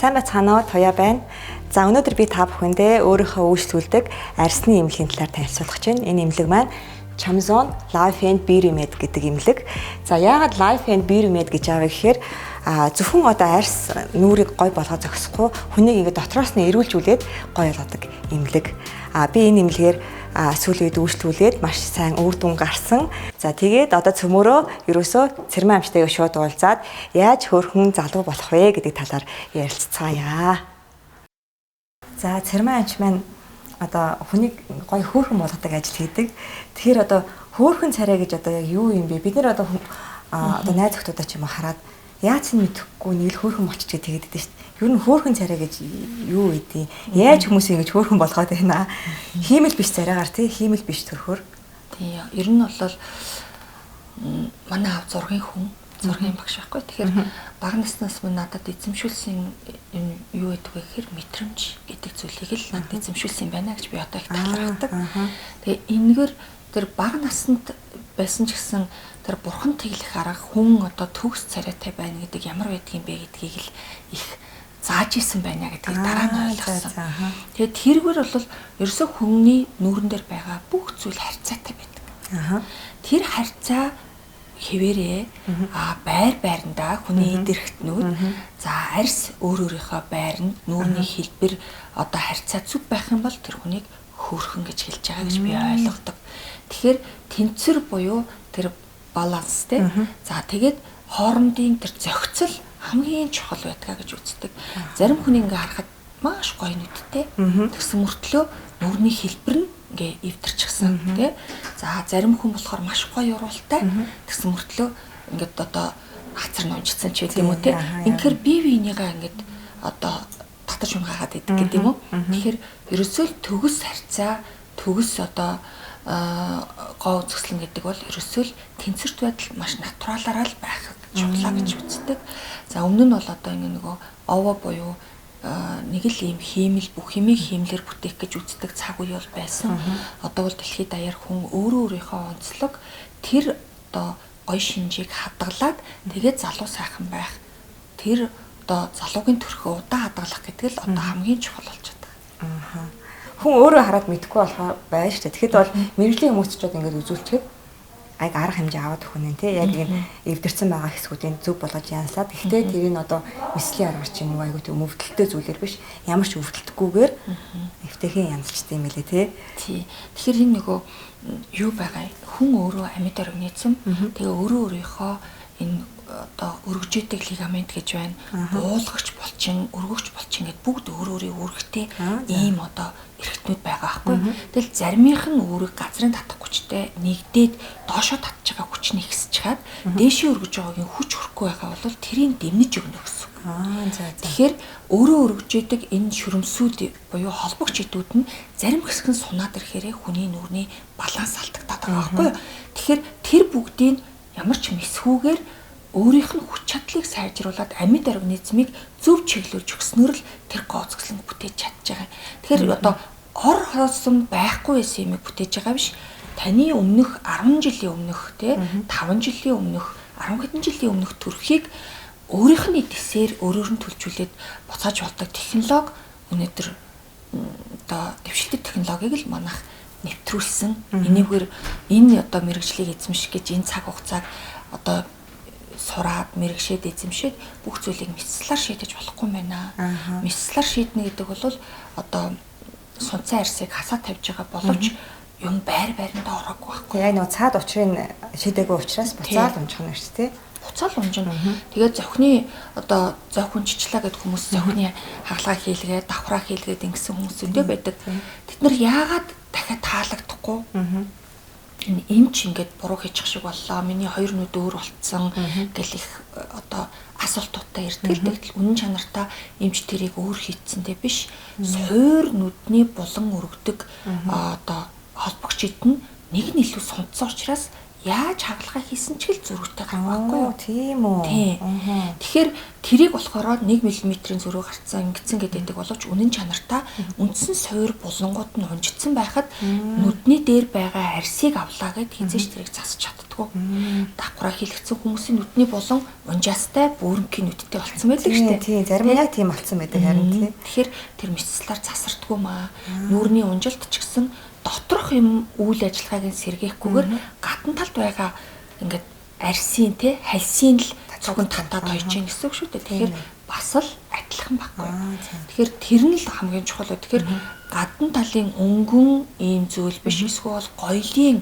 Сайн байцгаана уу? Туяа байна. За, өнөөдөр би та бүхэндээ өөрийнхөө үйлчлүүлдэг арьсны эмнэлгийн талаар танилцуулах чинь. Энэ эмнэлэг маань Chamzon Life and Beauty Med гэдэг эмнэлэг. За, яагаад Life and Beauty Med гэж аав гэхээр зөвхөн одоо арьс нүүрийг гой болгоо зогсохгүй, хүнийг ингээд дотроос нь эрүүлжүүлээд гой болгодог эмнэлэг. Би энэ эмнэлгээр сүүлийн үед үйлчлүүлээд маш сайн үр дүн гарсан. За, тэгээд одоо цөмөрөө ерөөсөө Цэрмэн амчтайгаа шууд уулзаад яаж хөөрхөн залуу болох вэ гэдэг талаар ярилццгаая. За, Цэрмэн амч маань одоо хүнийг гоё хөөрхөн болгодог ажил хийдэг. Тэгэхээр одоо хөөрхөн царай гэж одоо яг юу юм бэ? Бид нэр одоо одоо найз охтуудаа ч юм уу хараад яаж ч мэдэхгүй нэг л хөөрхөн болчих гэж тэгээд байдаг шүү дээ. Ер нь хөөрхөн царай гэж юу гэдэг? Яаж хүмүүсийг ингэж хөөрхөн болгоод байна? Хиймэл биш царайгаар, тий, хиймэл биш төрхөөр. Тий, ер нь бол манай аав зургийн хүн, зургийн багш байхгүй. Тэгэхээр бага наснаас минь надад эзэмшүүлсэн юм юу гэдэг вэ гэхээр мэдрэмж гэдэг зүйлийг л надад эзэмшүүлсэн юм байна гэж би одоо их талархдаг. Тэгээ энэгээр тэр бага наснд байсан ч гэсэн тэр бурхан тэглэх арга хүн одоо төгс царайтай байна гэдэг ямар байдаг юм бэ гэдгийг л их зааж исэн байна гэдгийг дараа нь ойлгосон. Тэгээд тэргээр бол ерөөсөө хүний нүүрэн дээр байгаа бүх зүйл харьцаатай байдаг. Тэр харьцаа хэвээрээ байр байрандаа хүний эд эрхтнүүд, за, арьс өөр өөрийнхөө байранд нүүрний хэлбэр одоо харьцаа зүг байх юм бол тэр хүнийг хөөрхөн гэж хэлж байгаа гэж би ойлгодог. Тэгэхээр тэнцвэр буюу тэр баланс, те. За, тэгээд хоорондын тэр зохицол хамгийн чухал байдгаа гэж үздэг. Зарим хүн ингээ харахад маш гоё нүдтэй. Тэгсэн мөртлөө нүрний хэлбэр нь ингээ эвдэрчихсэн, тий. За, зарим хүн болохоор маш гоё уруултай. Тэгсэн мөртлөө ингээд одоо хацар нунжицсан ч гэдэг юм уу, тий. Инхээр бие биенийгээ ингээд одоо татаж унгаагаад идэг гэдэг юм уу. Тэгэхээр ерөөсөө л төгс харьцаа, төгс одоо гоо үзэсгэлэн гэдэг бол ерөөсөө л тэнцвэрт байдал маш натуралаараа л байх чухлаа гэж үздэг. За, өмнө нь бол одоо ингээ нөгөө овоо буюу нэг л ийм хиймэл, бүх юмыг хиймлэр бүтээх гэж үздэг цаг үе бол байсан. Одоо бол дэлхийд даяар хүн өөрөө өөрийнхөө онцлог тэр одоо гоё шинжийг хадгалаад тэгээд залуу сайхан байх. Тэр одоо залуугийн төрхөө удаан хадгалах гэдэг л одоо хамгийн чухал болж байгаа. Хүн өөрөө хараад мэдэхгүй болохоор байна шүү дээ. Тэгэхэд бол мэргэжлийн хүмүүс ч одоо ингэж үзүүлчихэд аяг арга хэмжээ аваад өгөх нь, тий, яг энэ эвдэрсэн байгаа хэсгүүдийн зөв болгож янзлаад, гэхдээ тэрийг одоо мэслийн аргаар ч юм уу айгуу тийм өвдөлттэй зүйлээр биш, ямар ч өвдөлтгүйгээр эвтэйхэн янзлчтай юм лээ, тий. Тий. Тэгэхээр энэ нөгөө юу байгаа, хүн өөрөө амьд организм, тэгээ өөрөө өөрийнхөө энэ одоо өргөжөөдөг лигамент гэж байна. Буулгагч булчин, өргөгч булчин гэд бүгд өөр өөрийн үүрэгтэй ийм одоо эрхтнүүд байгаа байхгүй. Тэгэл заримынх нь үүрэг газрын татах хүчтэй нэгдээд доошоо татж байгаа хүч нь ихсэж чаад дээшээ өргөж байгаагийн хүч хүрэхгүй байгаа бол тэрийг дэмнэж өгнө гэсэн үг. Тэгэхээр өөрөө өргөжөөдөг энэ шүрмсүүд буюу холбогч идүүд нь зарим хэсэг нь сунаад ирэхээрээ хүний нүүрний баланс алдагдаад байгаа байхгүй юу. Тэгэхээр тэр бүгдийг ямар ч мэсгүүгээр өөрийнх нь хүч чадлыг сайжруулад амьд организмыг зөв чиглүүлж өгснөөр л тэр гоо үзэсгэлэн бүтээж чадж байгаа. Тэгэхээр одоо ор хоосон байхгүй байсан юмыг бүтээж байгаа биш. Таны өмнөх 10 жилийн өмнөх, те, 5 жилийн өмнөх, 10 хэдэн жилийн өмнөх төрхийг өөрийнх нь эдсээр өөрөөр нь төлжүүлээд буцааж болдог технологи өнөөдөр одоо дэвшилтэт технологиг л манайх нэвтрүүлсэн. Энийгээр энэ одоо мэрэгжлийг эзэмших гэж энэ цаг хугацааг одоо сураад, мэрэгшээд, эзэмшээд бүх зүйлийг мэсслаар шийдэж болохгүй юм байна. Мэсслаар шийднэ гэдэг бол одоо сунцсан арьсыг хасаа тавьж байгаа боловч юм байр байрандаа ороогүй байхгүй. Яг нөгөө цаад учрыг шийдээгүй учраас буцаал унжих нь шүү дээ. Буцаал унжина. Тэгээд зохины одоо зохь хүнччлаа гэдэг хүмүүс зохины хагалгаа хийлгээд, давхраа хийлгээд ингэсэн хүмүүс өндөө байдаг. Тэд нар яагаад дахиад таалагдахгүй? Энэ эмч ингээд буруу хийчих шиг боллоо. Миний хоёр нүд өөр болцсон гэл их одоо асуултуудтай ирдэг л. Тэгтэл үнэн чанартаа эмч тэрийг өөр хийцсэндээ биш. Суур нүдний булан өргөдөг одоо холбогч эд нь нэг нь илүү сунцсан учраас Яаж хагалгаа хийсэн ч гэл зөрүүтэй гарах байхгүй юу? Тийм үү. Тэгэхээр тэрийг болохоор 1 мм-ийн зөрүү гарцсан ингэсэн гэдэг боловч үнэн чанартай үндсэн суур булангууд нь унжицсан байхад нүдний дээр байгаа арсыг авлаа гэд хизээч тэрийг засаж чаддгүй. Давхраа хийлгэсэн хүмүүсийн нүдний булан унжаастай бөөрөнхийн нүдтэй болцсон байдаг шүү дээ. Тийм, зарим нь яг тийм болцсон байдаг харин тийм. Тэгэхээр тэр мэсцлаар засардгүй маа. Нүүрний унжилт ч гэсэн доторх юм үйл ажиллагааг нь сэргээхгүйгээр гадна талд байгаа ингээд арсын те хальсын л зөвхөн татаад хойж гин гэсэн үг шүү дээ. Тэгэхээр бас л адилхан байхгүй. Тэгэхээр тэр нь л хамгийн чухал. Тэгэхээр гадна талын өнгөн ийм зүйл биш эсвэл гоёлын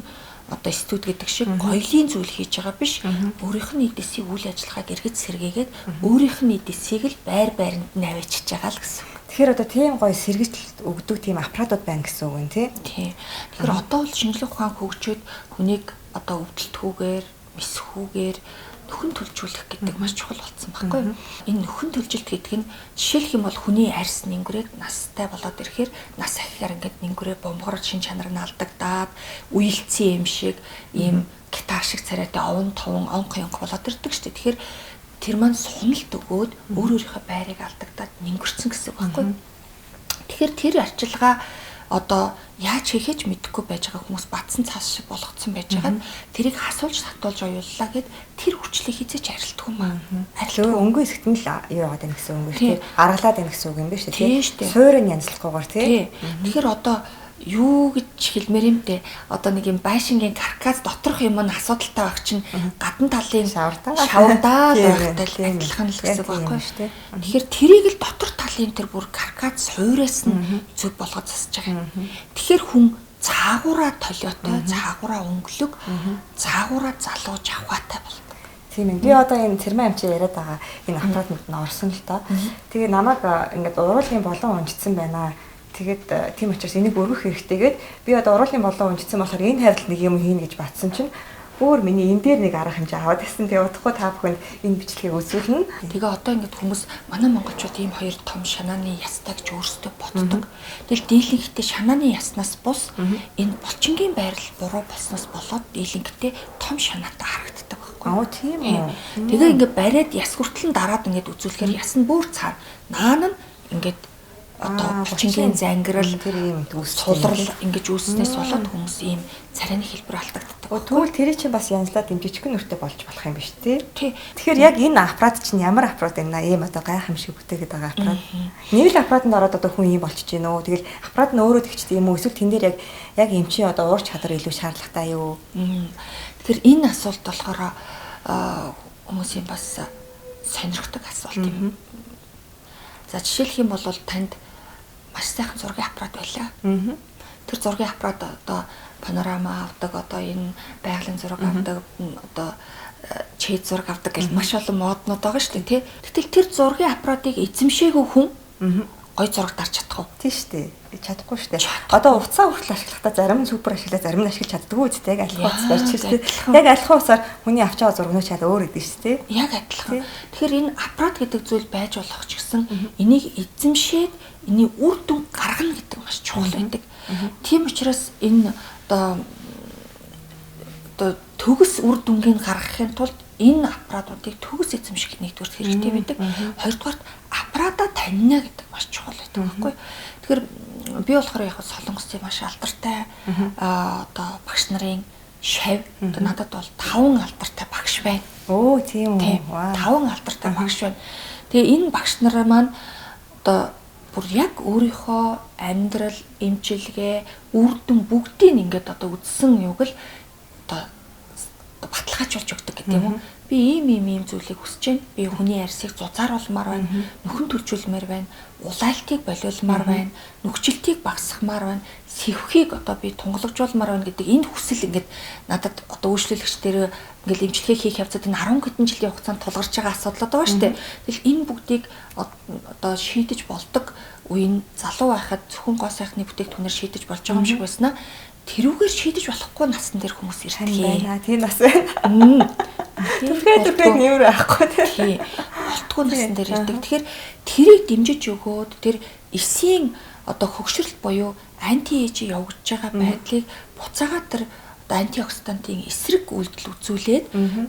одоо студ гэдэг шиг гоёлын зүйл хийж байгаа биш. Өөрийнх нь эдисийг үйл ажиллагааг эргэж сэргээгээд өөрийнх нь эдисийг л байр байранд нь авчиж байгаа л гэсэн үг. Тэгэхээр одоо тийм гоё сэргийлт өгдөг тийм аппаратууд байна гэсэн үг юм тий. Тийм. Тэгэхээр одоо бол шинжлэх ухаан хөгжөөд хүнийг одоо өвдөлтгүйгээр, мэсхүүгээр нөхөн төлжүүлэх гэдэг маш чухал болсон байхгүй юу? Энэ нөхөн төлжилт гэдэг нь жишээлх юм бол хүний арьс нэнгүрэг настай болоод ирэхээр нас ахихээр ингээд нэнгүрээ бомгород шин чанар нь алдагдаад үелцсэн юм шиг ийм гитар шиг царайтай овон товон онх янх болоод ирдэг шүү дээ. Тэгэхээр тэр маань суналт өгөөд өөр өөрийнхөө байрыг алдагдаад нэнгэрсэн гэсэн үг байхгүй юу? Тэгэхээр тэр арчилгаа одоо яаж хийхээ ч мэдэхгүй байж байгаа хүмүүс батсан цаас шиг болгоцсон байж байгаад тэрийг хасуулж татуулж оюуллаа гэд тэр хүчлийг хизээч арилдаггүй маа. Арилдаггүй өнгө хэсэгт нь л юу яваад байна гэсэн үг шүү дээ. Аргалаад байна гэсэн үг юм биш үү? Суурь нь янзлахгүйгээр тий. Тэгэхээр одоо юу гэж хэлмээр юм те. Одоо нэг юм байшингийн каркас доторх юм нь асуудалтай байх чинь гадна талын шавардаа байхтай адилхан л гэсэн үг байхгүй шүү дээ. Тэгэхээр тэрийг л дотор талын тэр бүр каркас суураас нь зөв болгож засаж байгаа юм. Тэгэхээр хүн цаагаараа толиотой, цаагаараа өнгөлөг, цаагаараа залуу жавхаатай болдог. Тийм ээ. Би одоо энэ цэрмэн амчи яриад байгаа энэ аппаратанд нь орсон л доо. Тэгээ намайг ингээд уруулын болон унжицсан байна. Тэгээд тийм учраас энийг өргөх хэрэгтэйгээд би одоо уруулын болон унжицсан болохоор энэ хайрлал нэг юм хийнэ гэж батсан чинь өөр миний энэ дээр нэг арга хэмжээ аваад ирсэн. Тэгээ удахгүй та бүхэнд энэ бичлэгийг үзүүлнэ. Тэгээ одоо ингээд хүмүүс манай монголчууд ийм хоёр том шанааны ястай гэж өөрсдөө боддог. Тэгэл дийлэнхтэй шанааны яснаас бус энэ булчингийн байрлал буруу болсноос болоод дийлэнхтэй том шанаатай харагддаг байхгүй. Аа тийм үү. Тэгээ ингээд бариад яс хүртэл нь дараад ингээд үзүүлэхээр яс нь бүр цаар. Наан нь ингээд одоо булчингийн зангирал тэр ийм сулрал ингэж үүснээс болоод хүмүүс ийм царайны хэлбэр алдагддаг. Тэгвэл тэр чинь бас янзлаад юм жижигхэн нүртэй болж болох юм биш тий. Тэгэхээр яг энэ аппарат чинь ямар аппарат юм наа? Ийм одоо гайхамшиг бүтээгээд байгаа аппарат. Нэг л аппаратанд ороод одоо хүн ийм болчихж гин үү? Тэгэл аппарат нь өөрөө тэгчдэг юм уу? Эсвэл тэн дээр яг эмчийн одоо уур чадвар илүү шаардлагатай юу? Тэгэхээр энэ асуулт болохоор хүмүүсийн бас сонирхдаг асуулт юм. За жишээлх юм бол танд маш сайхан зургийн аппарат байлаа. Тэр зургийн аппарат одоо панорама авдаг, одоо энэ байгалийн зураг авдаг, одоо чэд зураг авдаг гэл маш олон моднууд байгаа шүү дээ, тий. Гэтэл тэр зургийн аппаратыг эзэмшээгүй хүн гой зураг дарж чадах уу? Тийм шүү дээ. Чадахгүй шүү дээ. Одоо утсаа хүртэл ашиглахдаа зарим нь супер ашиглаа, зарим нь ашиглаж чаддаггүй үстэй. Яг алхах утас барьж шүү дээ. Яг алхах утсаар хүний авч байгаа зургнууд шал өөр гэдэг шүү дээ. Яг адилхан. Тэгэхээр энэ аппарат гэдэг зүйл байж болох ч гэсэн энийг эзэмшээд энэний үр дүн гаргана гэдэг маш чухал байдаг. Тийм учраас энэ одоо төгс үр дүнгийг гаргахын тулд энэ аппаратуудыг төгс эзэмших нэгдүгээр хэрэгтэй байдаг. Хоёрдугаарт аппаратаа танина гэдэг маш чухал байдаг байхгүй. Тэгэхээр би болохоор яг солонгосын маш алдартай одоо багш нарын шав одоо надад бол 5 алдартай багш байна. Өө тийм үү. 5 алдартай багш байна. Тэгээ энэ багш нар маань одоо бүр яг өөрийнхөө амьдрал, эмчилгээ, үр дүн бүгдийг ингээд одоо үзсэн юуг л одоо баталгаажуулж өгдөг гэдэг юм уу? Би ийм ийм ийм зүйлийг хүсэж байна. Би хүний арьсыг зузааруулмаар байна, нөхөн төлжүүлмээр байна, улаалтыг болиулмаар байна, нүгчлэлтийг багасгамаар байна, сэвхийг одоо би тунгалагжуулмаар байна гэдэг энэ хүсэл ингээд надад одоо үйлчлүүлэгчдэр ингээд эмчилгээ хийх явцад энэ 10 хэдэн жилийн хугацаанд тулгарч байгаа асуудлууд байгаа шүү дээ. Тэгэл энэ бүгдийг одоо шийдэж болдог үе нь залуу байхад зөвхөн гоо сайхны бүтээгдэхүүнээр шийдэж болж байгаа юм шиг байснаа тэрүүгээр шийдэж болохгүй насн дээр хүмүүс ирдэг байна. Тийм нас байна. Түлхээ нэмэр байхгүй тийм. Болтгүй насн дээр ирдэг. Тэгэхээр тэрийг дэмжиж өгөөд тэр эсийн одоо хөгшрөлт буюу анти эйж явагдаж байгаа байдлыг буцаагаад тэр одоо антиоксидантын эсрэг үйлдэл үзүүлээд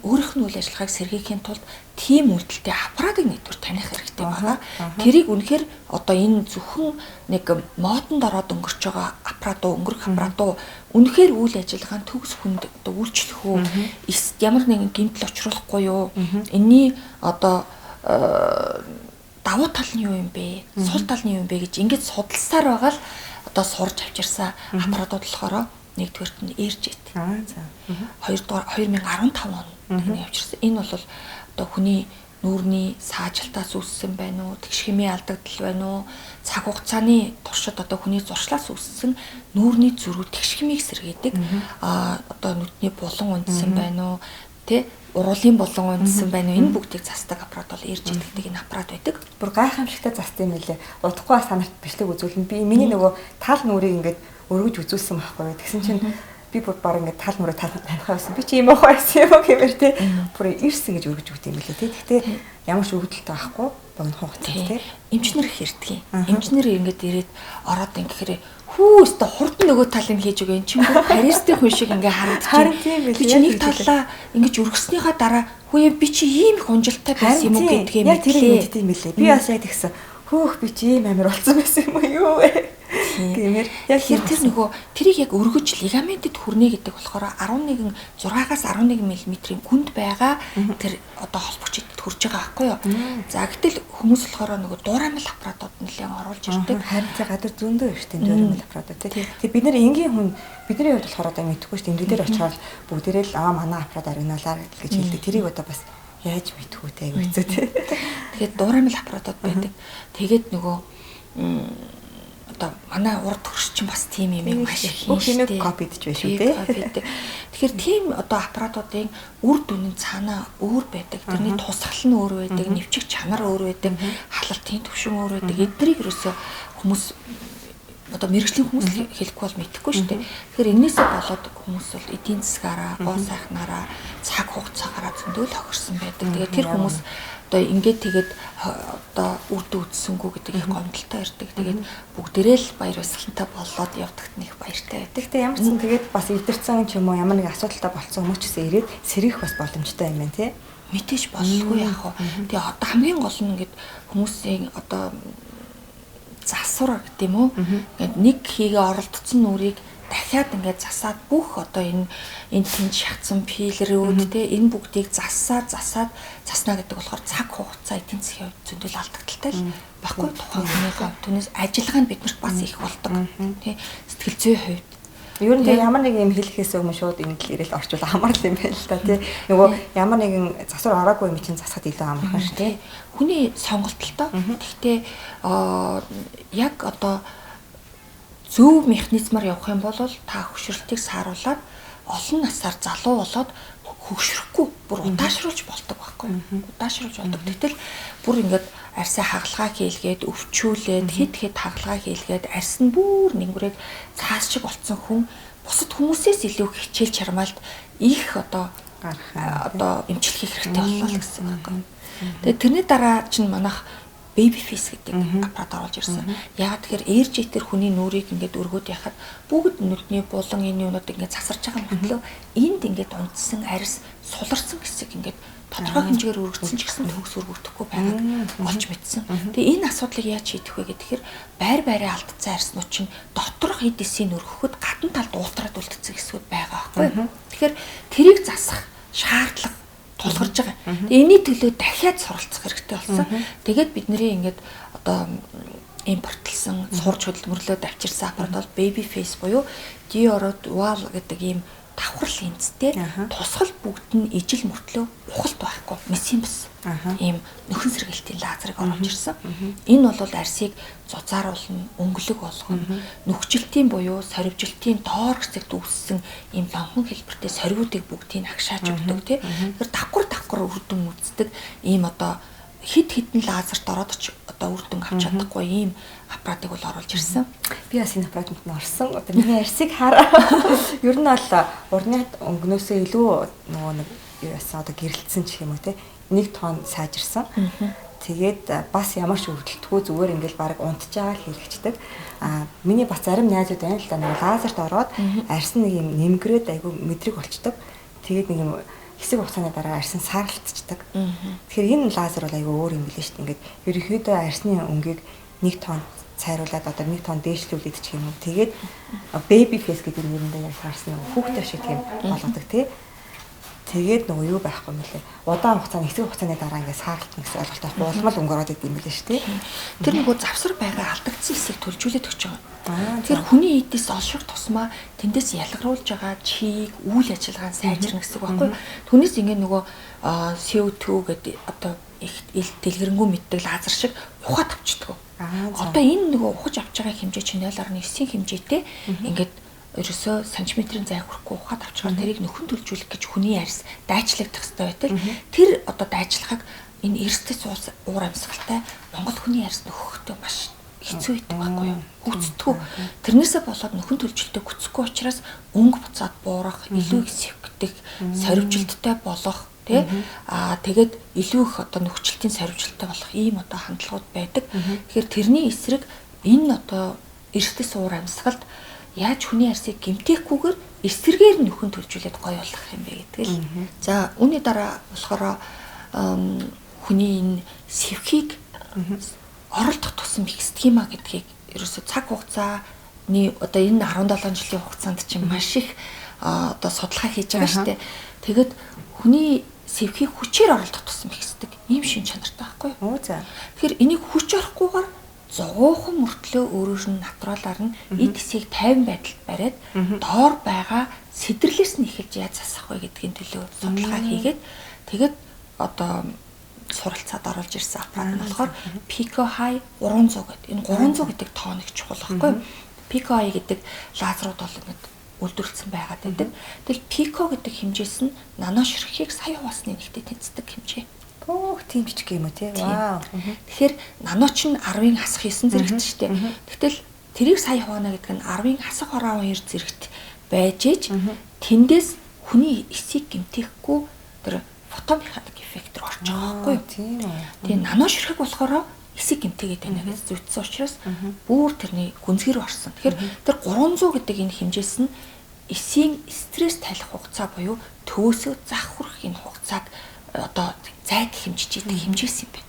өөрийнх нь үйл ажиллагааг сэргээхийн тулд тийм үйлдэлтэй аппаратыг нэгдүгээр таних хэрэгтэй байна. Тэрийг үнэхээр одоо энэ зөвхөн нэг модонд ороод өнгөрч байгаа аппарат уу, өнгөрөх аппарат уу, үнэхээр үйл ажиллагаа нь төгс хүнд одоо үйлчлэх үү, ямар нэгэн гэмтэл учруулахгүй юу, энэний одоо давуу тал нь юу юм бэ, сул тал нь юу юм бэ гэж ингэж судалсаар байгаа л одоо сурж авчирсан аппаратууд болохоор нэгдүгээрт нь Airjet. За. Хоёрдугаар 2015 он тэрний авчирсан. Энэ бол одоо хүний нүүрний саажилтаас үүссэн байна уу, тэгш химийн алдагдал байна уу, цаг хугацааны туршид одоо хүний зуршлаас үүссэн нүүрний зөрүү тэгш химийг сэргээдэг. Одоо нүдний булан унтсан байна уу, тэ, уруулын булан унтсан байна уу, энэ бүгдийг засдаг аппарат бол Airjet гэдэг энэ аппарат байдаг. Бүр гайхамшигтай засдаг юм лээ. Удахгүй бас санарт бичлэг үзүүлнэ. Би миний нөгөө тал нүрийг ингээд өргөж үзүүлсэн байхгүй. Тэгсэн чинь би бүр баг ингээд тал нүрээ таних байсан. Би чи юм уу байсан юм уу гэмээр тий. Бүр ирсэн гэж өргөж өгд юм билээ тий. Гэхдээ ямар ч өвдөлт байхгүй богино хугацаанд тий. Эмчнэр их ирдэг. Эмчнэр ингээд ирээд ороод ингэхээр хүү өстө хурдан нөгөө талыг хийж өгөө. Эн чинь бүр Паристэй хүн шиг ингээ харагдчих. Би чи нэг талаа ингэж өргөснийхаа дараа хүү би чи ийм их унжилттай байсан юм уу гэдгээ мэдлээ. Яг тэрийг мэддэг юм билээ. Би бас яг тэгсэн. Хөөх би чи ийм амир болсон байсан юм уу юу вэ? Гэмээр яг тэр нөгөө тэрийг яг өргөж лигаментэд хүрнэ гэдэг болохоор 11 6-аас 11 мм-ийн гүнд байгаа тэр одоо холбогчдод хүрж байгаа байхгүй юу. За гэтэл хүмүүс болохоор нөгөө дуурамл аппаратууд нэлээд оруулж ирдэг. Харин тий гадар зөндөө их тийм дуурамл аппаратууд тий. Тэгээ бид нэр энгийн хүн бидний хувьд болохоор одоо мэдэхгүй шүү дээ. Энд дээр очиод бүгдээрээ л аа манай аппарат оригиналаар гэж хэлдэг. Тэрийг одоо бас яаж мэдэх үү те айгу хэцүү те. Тэгээд дуурамл аппаратууд байдаг. Тэгээд нөгөө одоо манай урд хөрш чинь бас тийм юм маш их юм шүү дээ. Копи идэж байх шүү дээ. Тэгэхээр тийм одоо аппаратуудын үр дүн нь цаанаа өөр байдаг. Тэрний тусгал нь өөр байдаг, нэвчих чанар өөр байдаг, халалтын түвшин өөр байдаг. Эднэрийг ерөөсөө хүмүүс одоо мэрэгжлийн хүмүүс хэлэхгүй бол мэдэхгүй шүү дээ. Тэгэхээр энээсээ болоод хүмүүс бол эдийн засгаараа, гоо сайхнаараа, цаг хугацаагаараа зөндөө л хохирсон байдаг. Тэгээд тэр хүмүүс одоо ингээд тэгээд одоо үр дүн үзсэнгүү гэдэг их гомдолтой ирдэг. Тэгээд бүгдээрээ л баяр баясгалантай боллоод явдагт нь их баяртай байдаг. Гэхдээ ямар ч сан тэгээд бас эвдэрсэн ч юм уу ямар нэг асуудалтай болцсон хүмүүс ч гэсэн ирээд сэргийх бас боломжтой юм байна тий. Мэдээж боллгүй яах вэ? Тэгээ одоо хамгийн гол нь ингээд хүмүүсийн одоо засвар гэдэг юм уу? Ингээд нэг хийгээ оролдсон нүрийг дахиад ингээд засаад бүх одоо энэ тэнд шатсан пилерүүд те энэ бүгдийг засаад засна гэдэг болохоор цаг хугацаа эдийн засгийн хувьд зөндөл алдагдaltaй л баггүй тухайн хүний хувьд түүнээс ажиллагаа нь биднэрт бас их болдог тий сэтгэл зүйн хувьд. Ер нь тэгээ ямар нэг юм хэлэхээс өмнө шууд энэ л ирэл орчвол амар л юм байна л та тий. Нөгөө ямар нэгэн засвар ороогүй юм чинь засахад илүү амархан шүү тий. Хүний сонголт л тоо. Гэхдээ яг одоо зөв механизмаар явах юм бол та хөшрөлтийг сааруулад олон насаар залуу болоод хөгшөрөхгүй бүр удаашруулж болдог байхгүй юу? Удаашруулж болдог. Гэтэл бүр ингээд арьсаа хагалгаа хийлгээд өвчүүлээд хэд хэд хагалгаа хийлгээд арьс нь бүр нэнгүрээд цаас шиг болцсон хүн бусад хүмүүсээс илүү хичээл чармаалт их одоо одоо эмчилэх хэрэгтэй боллоо л гэсэн үг байхгүй. Тэгээд тэрний дараа чинь манайх baby face гэдэг аппарат оруулж ирсэн. Яагаад тэгэхээр Airjet-ээр хүний нүрийг ингээд өргөөд яхад бүгд нүдний булан энэ юунууд ингээд засарч байгаа мөртлөө энд ингээд унтсан арьс суларсан хэсэг ингээд тодорхой хэмжээгээр өргөцсөн ч гэсэн төгс өргөгдөхгүй байгааг олж мэдсэн. Тэгээ энэ асуудлыг яаж шийдэх вэ гэхээр байр байраа алдсан арьснууд чинь доторх эд эсийг өргөхөд гадна талд уултраад үлдсэн хэсгүүд байгаа байхгүй юу? Тэгэхээр тэрийг засах шаардлага тулгарч байгаа. Тэгээ энэний төлөө дахиад суралцах хэрэгтэй болсон. Тэгээд бидний ингээд одоо импортлсон, сурж хөдөлмөрлөөд авчирсан аппарат бол baby face буюу Dior Dual гэдэг ийм давхар линзтэй тусгал бүгд нь ижил мөртлөө ухалт байхгүй мессийн бус ийм нөхөн сэргэлтийн лазерыг оруулж ирсэн. Энэ бол арьсыг зузааруулна, өнгөлөг болгоно, нүхжилтийн буюу сорвижилтийн доор хэсэгт үүссэн ийм лонхон хэлбэртэй сорвиудыг бүгдийг агшааж өгдөг тий. Тэгэхээр давхар үр дүн үздэг ийм одоо хэд хэдэн лазерт ороод ч одоо үр дүн авч чадахгүй ийм аппаратыг бол оруулж ирсэн. Би бас энэ аппаратанд нь орсон. Одоо миний арьсыг хараа. Ер нь бол урны өнгөнөөсөө илүү нөгөө нэг юу яасан одоо гэрэлтсэн ч юм уу те. Нэг тон сайжирсан. Тэгээд бас ямар ч өвдөлтгүй зүгээр ингээл баг унтж байгаа л хийлгэчдэг. Миний бас зарим найзууд байна л да, нэг лазерт ороод арьс нэг юм нэмгрээд айгүй мэдрэг болчдөг. Тэгээд нэг юм хэсэг хугацааны дараа арьс нь сааралтцдаг. Тэгэхээр энэ лазер бол айгүй өөр юм билээ шүү дээ. Ингээд ерөнхийдөө арьсны өнгийг нэг тон цайруулад одоо нэг тон дээшлүүлээд ч юм уу. Тэгээд baby face гэдэг нэрэндээ яг таарсан нэг хүүхдээ шиг тийм болгодог тий. Тэгээд нөгөө юу байхгүй юм лээ. Удаан хугацааны хэсэг хугацааны дараа ингээд сааралтна гэсэн ойлголттой улмал өнгө ороод идэм билээ шүү дээ. Тэр нөгөө завсар байгаа алдагдсан хэсгийг төлжүүлээд өгч байгаа. Тэр хүний эдээс олших тусмаа тэндээс ялгаруулж байгаа чиг, үйл ажиллагаа нь сайжирна гэсэн үг байхгүй юу? Түүнээс ингээд нөгөө CO2 гэдэг одоо их дэлгэрэнгүй мэддэг лазер шиг ухаад авчдаг. Одоо энэ нөгөө ухаж авч байгаа хэмжээ чинь 0.9 хэмжээтэй ингээд ерөөсөө сантиметрийн зай хүрэхгүй ухаад авчгаар тэрийг нөхөн төлжүүлэх гэж хүний арьс дайчлагдах хэрэгтэй байтал тэр одоо дайчилгааг энэ эрсдэс уур амьсгалтай Монгол хүний арьс нөхөхдөө маш хэцүү байдаг байхгүй юу? Гүцэтгүү. Тэрнээсээ болоод нөхөн төлжилтөө гүцэхгүй учраас өнгө буцаад буурах, илүү их сэвгдэх, сорвжилттай болох тий. Тэгээд илүү их одоо нөхчлөлтийн сорвжилттай болох ийм одоо хандлагууд байдаг. Тэгэхээр тэрний эсрэг энэ одоо эрсдэс уур амьсгалд яаж хүний арьсыг гэмтээхгүйгээр эсрэгээр нөхөн төлжүүлээд гоё болох юм бэ гэдэг л. За үүний дараа болохоор хүний энэ сэвхийг оролдох тусам ихсдэг юм а гэдгийг ерөөсө цаг хугацааны одоо энэ 17 жилийн хугацаанд чинь маш их одоо судалгаа хийж байгаа шүү дээ. Тэгээд хүний сэвхийг хүчээр оролдох тусам ихсдэг ийм шин чанартай байхгүй юу? За. Тэгэхээр энийг хүч орохгүйгээр зугуухан мөртлөө өөрөөр нь натуралаар нь эд хэсгийг тайван байдалд бариад доор байгаа сэдэрлээс нь эхэлж яаж засах вэ гэдгийн төлөө судалгаа хийгээд тэгээд одоо суралцаад оруулж ирсэн аппарат нь болохоор Pico High 300 гэдэг. Энэ 300 гэдэг тоо нэг чухал байхгүй юу? Pico High гэдэг лазерууд бол ингээд үйлдвэрлэсэн байгаад байдаг. Тэгэл Pico гэдэг хэмжээс нь нано ширхгийг сая хуваасны нэгтэй тэнцдэг хэмжээ. Өөх, тийм жижиг юм уу тий? Вау. Тэгэхээр нано чинь 10-ын хасах 9 зэрэгт шүү дээ. Гэтэл тэрийг сая хуваана гэдэг нь 10-ын хасах 2 зэрэгт байж ээж тэндээс хүний эсийг гэмтээхгүй тэр фотомеханик эффект рүү орж байгаа байхгүй юу? Тийм үү. Тэгээ нано ширхэг болохоор эсийг гэмтээгээд байна гэж зүйдсэн учраас бүр тэрний гүнзгий рүү орсон. Тэгэхээр тэр 300 гэдэг энэ хэмжээс нь эсийн стресс тайлах хугацаа буюу төвөөсөө зах хүрэх энэ хугацааг одоо зайд хэмжиж идэг хэмжээс юм байна.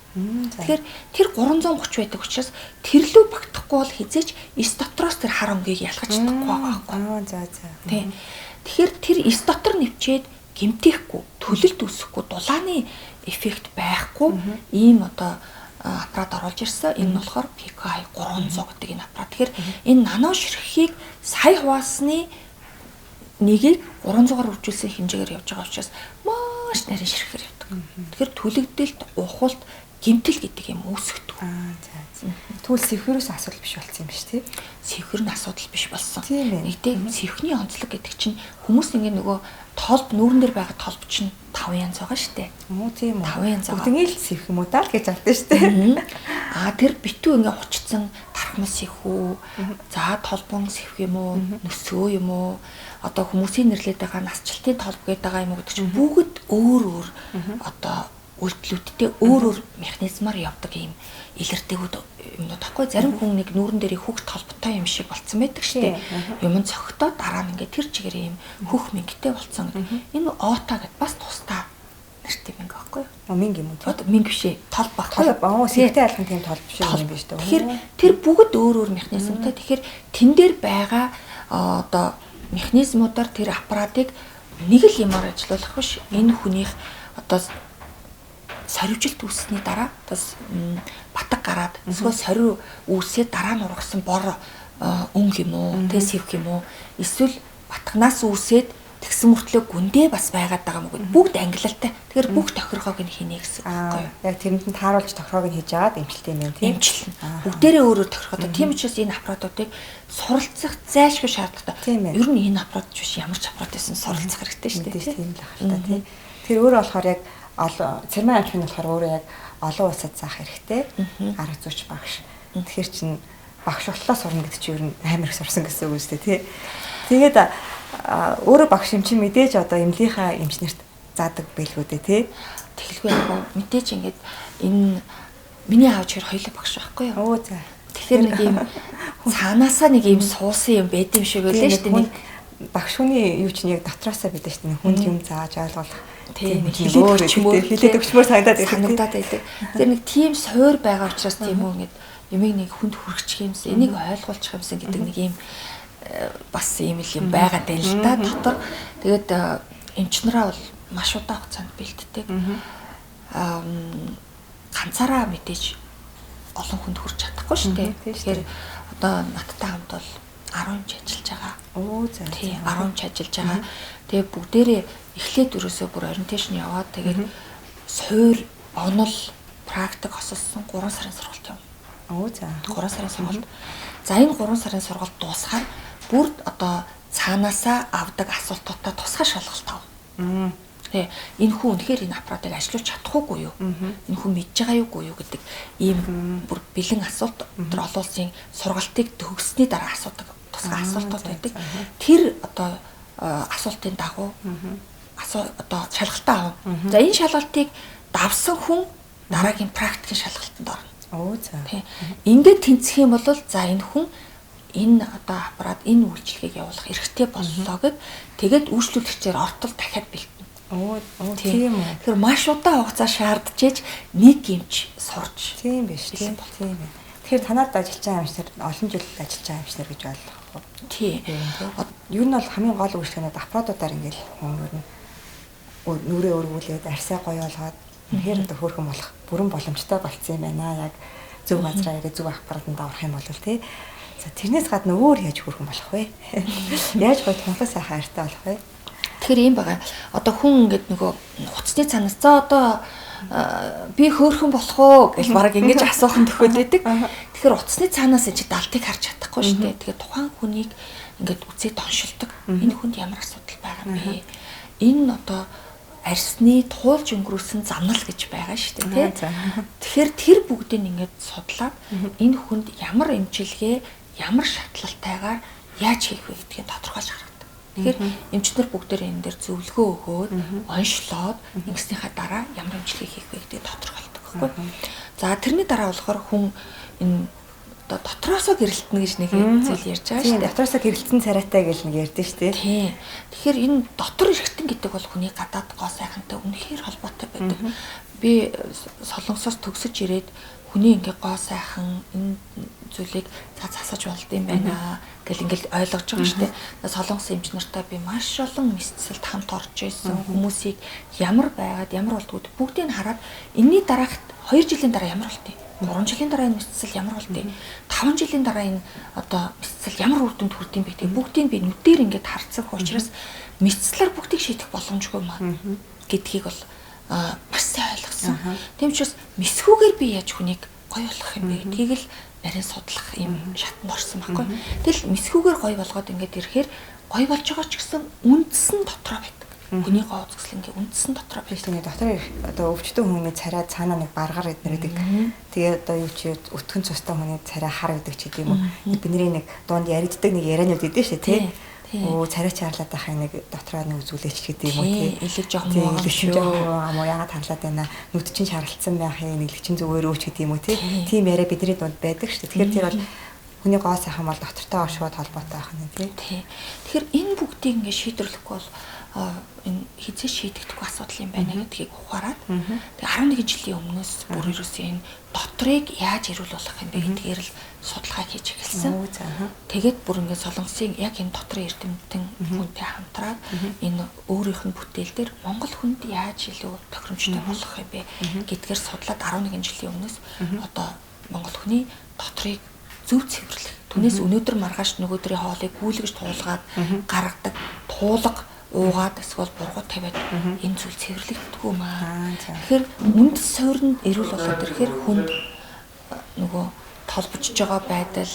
Тэгэхээр тэр 330 байдаг учраас тэрлүү багтахгүй бол хизээч эс дотроос тэр хар өнгийг ялгаж чадахгүй байгаа байхгүй. За за. Тийм. Тэгэхээр тэр эс дотор нэвчээд гэмтээхгүй, төлөлт үүсэхгүй, дулааны эффект байхгүй ийм одоо аппарат оруулж ирсэн. Энэ нь болохоор PKI 300 гэдэг энэ аппарат. Тэгэхээр энэ нано ширхгийг сая хуваасны нэгийг 300-аар үржүүлсэн хэмжээгээр явж байгаа учраас маш нарийн ширхгээр явдаг. Тэгэхээр түлэгдэлт, ухалт, гэмтэл гэдэг юм үүсгдэг. За. Тэгвэл сэвхэрээс асуудал биш болсон юм биш тий? Сэвхэр нь асуудал биш болсон. Нэгдээ сэвхний онцлог гэдэг чинь хүмүүс ингээ нөгөө толб нүүрэн дээр байгаа толб чинь 5 янз байгаа шүү дээ. Тийм үү. 5 янз байгаа. Бүгднийг л сэвх юм уу даа л гэж авдаг шүү дээ. Тэр битүү ингээ хучсан тархмал сэвхүү, за толбон сэвх юм уу, нөсөө юм уу, одоо хүмүүсийн нэрлээд байгаа насжилтын толб гэдэг байгаа юм уу гэдэг чинь бүгд өөр өөр одоо үйлдэлүүдтэй өөр өөр механизмаар явдаг юм илэрдэгүүд юмнууд байхгүй. Зарим хүн нэг нүүрэн дээр хөх толботой юм шиг болцсон байдаг шүү дээ. Юм цогтоо дараа нь ингээд тэр чигээр юм хөх мингтэй болцсон. Энэ ота гэд бас тусдаа нэртэй мэнг байхгүй юу? Мэнг юм уу? Одоо мэнг биш ээ. Толб байхгүй юу? Сэвтэй алхам тийм толб биш юм биш үү? Тэгэхээр тэр бүгд өөр өөр механизмтай. Тэгэхээр тэн дээр байгаа одоо механизмуудаар тэр аппаратыг нэг л юмар ажилуулах биш. Энэ хүнийх одоо сорвжилт үүссэний дараа бас батг гараад эсвэл сорив үүсээд дараа нь ургасан бор өнгө юм уу, тэ сэвх юм уу, эсвэл батгнаас үүсээд тэгсэн мөртлөө гүндээ бас байгаад байгаа юм уу бүгд ангилалтай. Тэгэхээр бүх тохиргоог нь хийнэ гэсэн үг байхгүй юу? Яг тэрэнд нь тааруулж тохиргоог нь хийж аваад эмчилт юм байна тийм. Эмчилнэ. Бүгдээрээ өөр өөр тохиргоотой. Тийм учраас энэ аппаратуудыг суралцах зайлшгүй шаардлагатай. Ер нь энэ аппарат биш ямар ч аппарат байсан суралцах хэрэгтэй шүү дээ. Тийм л ахalta тийм. Тэр өөрөө болохоор яг цэрмэн амтны болохоор өөрөө яг олон улсад заах хэрэгтэй. Арга зүйч багш. Тэгэхээр чин багш боллоо сурна гэдэг чинь ер нь амар их сурсан гэсэн үг үү тий. Тэгээд өөрөө багш юм чинь мэдээж одоо эмнэлийнхаа эмчнэрт заадаг байлгүй дээ тий. Тэгэлгүй яг мэдээж ингээд энэ Миний аав чихэр хоёулаа багш байхгүй юу? Оо за. Тэгэхээр нэг ийм цаанаасаа нэг ийм суусан юм байд юм шиг байлаа шүү дээ. Нэг багш хүний юу чинь яг дотроосоо байдаг шүү дээ. Хүнд юм зааж ойлгох тийм хилээд өгчмөр санагдаад байдаг. Тэр нэг тийм суур байгаа учраас тийм үү ингээд юмыг нэг хүнд хүргэчих юмсан, энийг ойлгуулчих юмсан гэдэг нэг ийм бас ийм л юм байгаа даа л та дотор. Тэгээд эмч нараа бол маш удаан хугацаанд бэлддэг. Ганцаараа мэдээж олон хүнд хүрч чадахгүй шүү дээ. Тэгэхээр одоо надтай хамт бол 10 эмч ажиллаж байгаа. Оо за. Тийм 10 эмч ажиллаж байгаа. Тэгээ бүгдээрээ эхлээд ерөөсөө бүр ориентейшн яваад тэгээд суур, онол, практик хосолсон 3 сарын сургалт юм. Оо за. 3 сарын сургалт. За энэ 3 сарын сургалт дуусахаар бүр одоо цаанаасаа авдаг асуултуудаа тусгай шалгалт авна. Тэ энэ хүн үнэхээр энэ аппаратыг ажиллуулж чадах уугүй юу? Энэ хүн мэдж байгаа юугүй юу гэдэг ийм бүр бэлэн асуулт тэр олон улсын сургалтыг төгссөний дараа асуудаг тусгай асуултууд байдаг. Тэр одоо асуултын дагуу одоо шалгалтаа авна. За энэ шалгалтыг давсан хүн дараагийн практикийн шалгалтанд орно. Оо за. Тэ. Ингээд тэнцэх юм бол за энэ хүн энэ одоо аппарат энэ үйлчилгээг явуулах эрхтэй боллоо гэд тэгээд үйлчлүүлэгчээр ортол дахиад бэлтэнэ. Оо тийм үү. Тэгэхээр маш удаан хугацаа шаардж нэг эмч сурч. Тийм биш тийм. Тийм ээ. Тэгэхээр танад ажиллаж байгаа эмч нар олон жил ажиллаж байгаа эмч нар гэж ойлгох уу? Тийм. Ер нь бол хамгийн гол үйлчлэгнүүд аппаратуудаар ингээл хүн ер нь нүрээ өргүүлээд арьсаа гоё болгоод үнэхээр одоо хөөрхөн болох бүрэн боломжтой болцсон юм байна. Яг зөв газраа ирээ зөв аппаратанд орох юм бол тий. За тэрнээс гадна өөр яаж хөөрхөн болох вэ? Яаж гоё тунхаг сайхан арьтай болох вэ? Тэгэхээр ийм байгаа. Одоо хүн ингээд нөгөө хуцсны цаанаас за одоо би хөөрхөн болох уу гэж бараг ингэж асуухан төхөд байдаг. Тэгэхээр утасны цаанаас энэ чи далтыг харж чадахгүй шүү дээ. Тэгэхээр тухайн хүнийг ингээд үзээд оншилдог. Энэ хүнд ямар асуудал байгаа юм бэ? Энэ одоо арьсны туулж өнгөрүүлсэн замнал гэж байгаа шүү дээ, тий. Тэгэхээр тэр бүгдийг ингээд судлаад энэ хүнд ямар эмчилгээ, ямар шатлалтайгаар яаж хийх вэ гэдгийг тодорхойлж гаргадаг. Тэгэхээр эмчнэр бүгдээр энэ дээр зөвлөгөө өгөөд, оншлоод ингэснийхаа дараа ямар эмчилгээ хийх вэ гэдгийг тодорхойлдог байхгүй. За тэрний дараа болохоор хүн энэ одоо дотроосоо гэрэлтэнэ гэж нэг зүйл ярьж байгаа шүү дээ. Дотроосоо гэрэлтсэн царайтай гэж нэг ярьдэн шүү дээ. Тийм. Тэгэхээр энэ дотор эргэтэн гэдэг бол хүний гадаад гоо сайхантай үнэхээр холбоотой байдаг. Би Солонгосоос төгсөж ирээд хүний ингээ гоо сайхан энэ зүйлийг засаж болд юм байна гэл ингээл ойлгож байгаа шүү дээ. Солонгос эмч нартай би маш олон мэсцэлд хамт орж исэн хүмүүсийг ямар байгаад ямар болдгууд бүгдийг нь хараад энэний дараах 2 жилийн дараа ямар болд юм? 3 жилийн дараа энэ мэсцэл ямар болд юм? 5 жилийн дараа энэ одоо мэсцэл ямар үр дүнд хүрд юм бэ гэдэг бүгдийг би нүдээр ингээд харцсан учраас мэсцлэр бүгдийг шийдэх боломжгүй маа гэдгийг бол маш сайн ойлгосон. Тийм учраас мэсгүүгээр би яаж хүнийг гоё болгох юм бэ гэдгийг л нарийн судлах юм шатанд орсон байхгүй. Тэгэл мэсгүүгээр гоё болгоод ингээд ирэхээр гоё болж байгаа ч гэсэн үндс нь дотроо байдаг. Хүний гоо үзэсгэлэн ингээ үндс нь дотроо байдаг. Тийм дотор одоо өвчтөн хүний царай цаанаа нэг баргаар эднэр гэдэг. Тэгээ одоо юу чи өтгөн цустай хүний царай хар гэдэг ч гэдэм юм уу. Бидний нэг дунд яригддаг нэг яриануд идэв шүү дээ, тий. Өө царай чарлаад байхын нэг дотроо нэг үзүүлээч гэдэг юм уу тий. Элэг жоох муу шүү. Муу яагаад харлаад байна? Нүд чинь шаралцсан байх юм, элэг чинь зүгээр өөч гэдэг юм уу тий. Тийм яриа бидний дунд байдаг шүү дээ. Тэгэхээр тэр бол хүний гоо сайхан бол дотортой шууд холбоотой байх нь тий. Тий. Тэгэхээр энэ бүгдийг ингээ шийдвэрлэхгүй бол энэ хизээ шийдэгдэхгүй асуудал юм байна гэдгийг ухаарад тэгээ 11 жилийн өмнөөс бүр ерөөсөө энэ дотрыг яаж эрүүл болгох юм бэ гэдгээр л судалгаа хийж эхэлсэн. Тэгээд бүр ингээд Солонгосын яг энэ дотрын эрдэмтэн хүнтэй хамтраад энэ өөрийнх нь бүтээл дээр Монгол хүнд яаж илүү тохиромжтой болох юм бэ гэдгээр судлаад 11 жилийн өмнөөс одоо Монгол хүний дотрыг зөв цэвэрлэх. Түүнээс өнөөдөр маргааш нөгөөдрийн хоолыг гүйлгэж туулгаад гаргадаг туулга уугаад эсвэл бургу тавиад энэ зүйл цэвэрлэгддэггүй маа. Тэгэхээр үндэс суурьнд эрүүл болоод ирэхээр хүнд нөгөө толбожж байгаа байдал,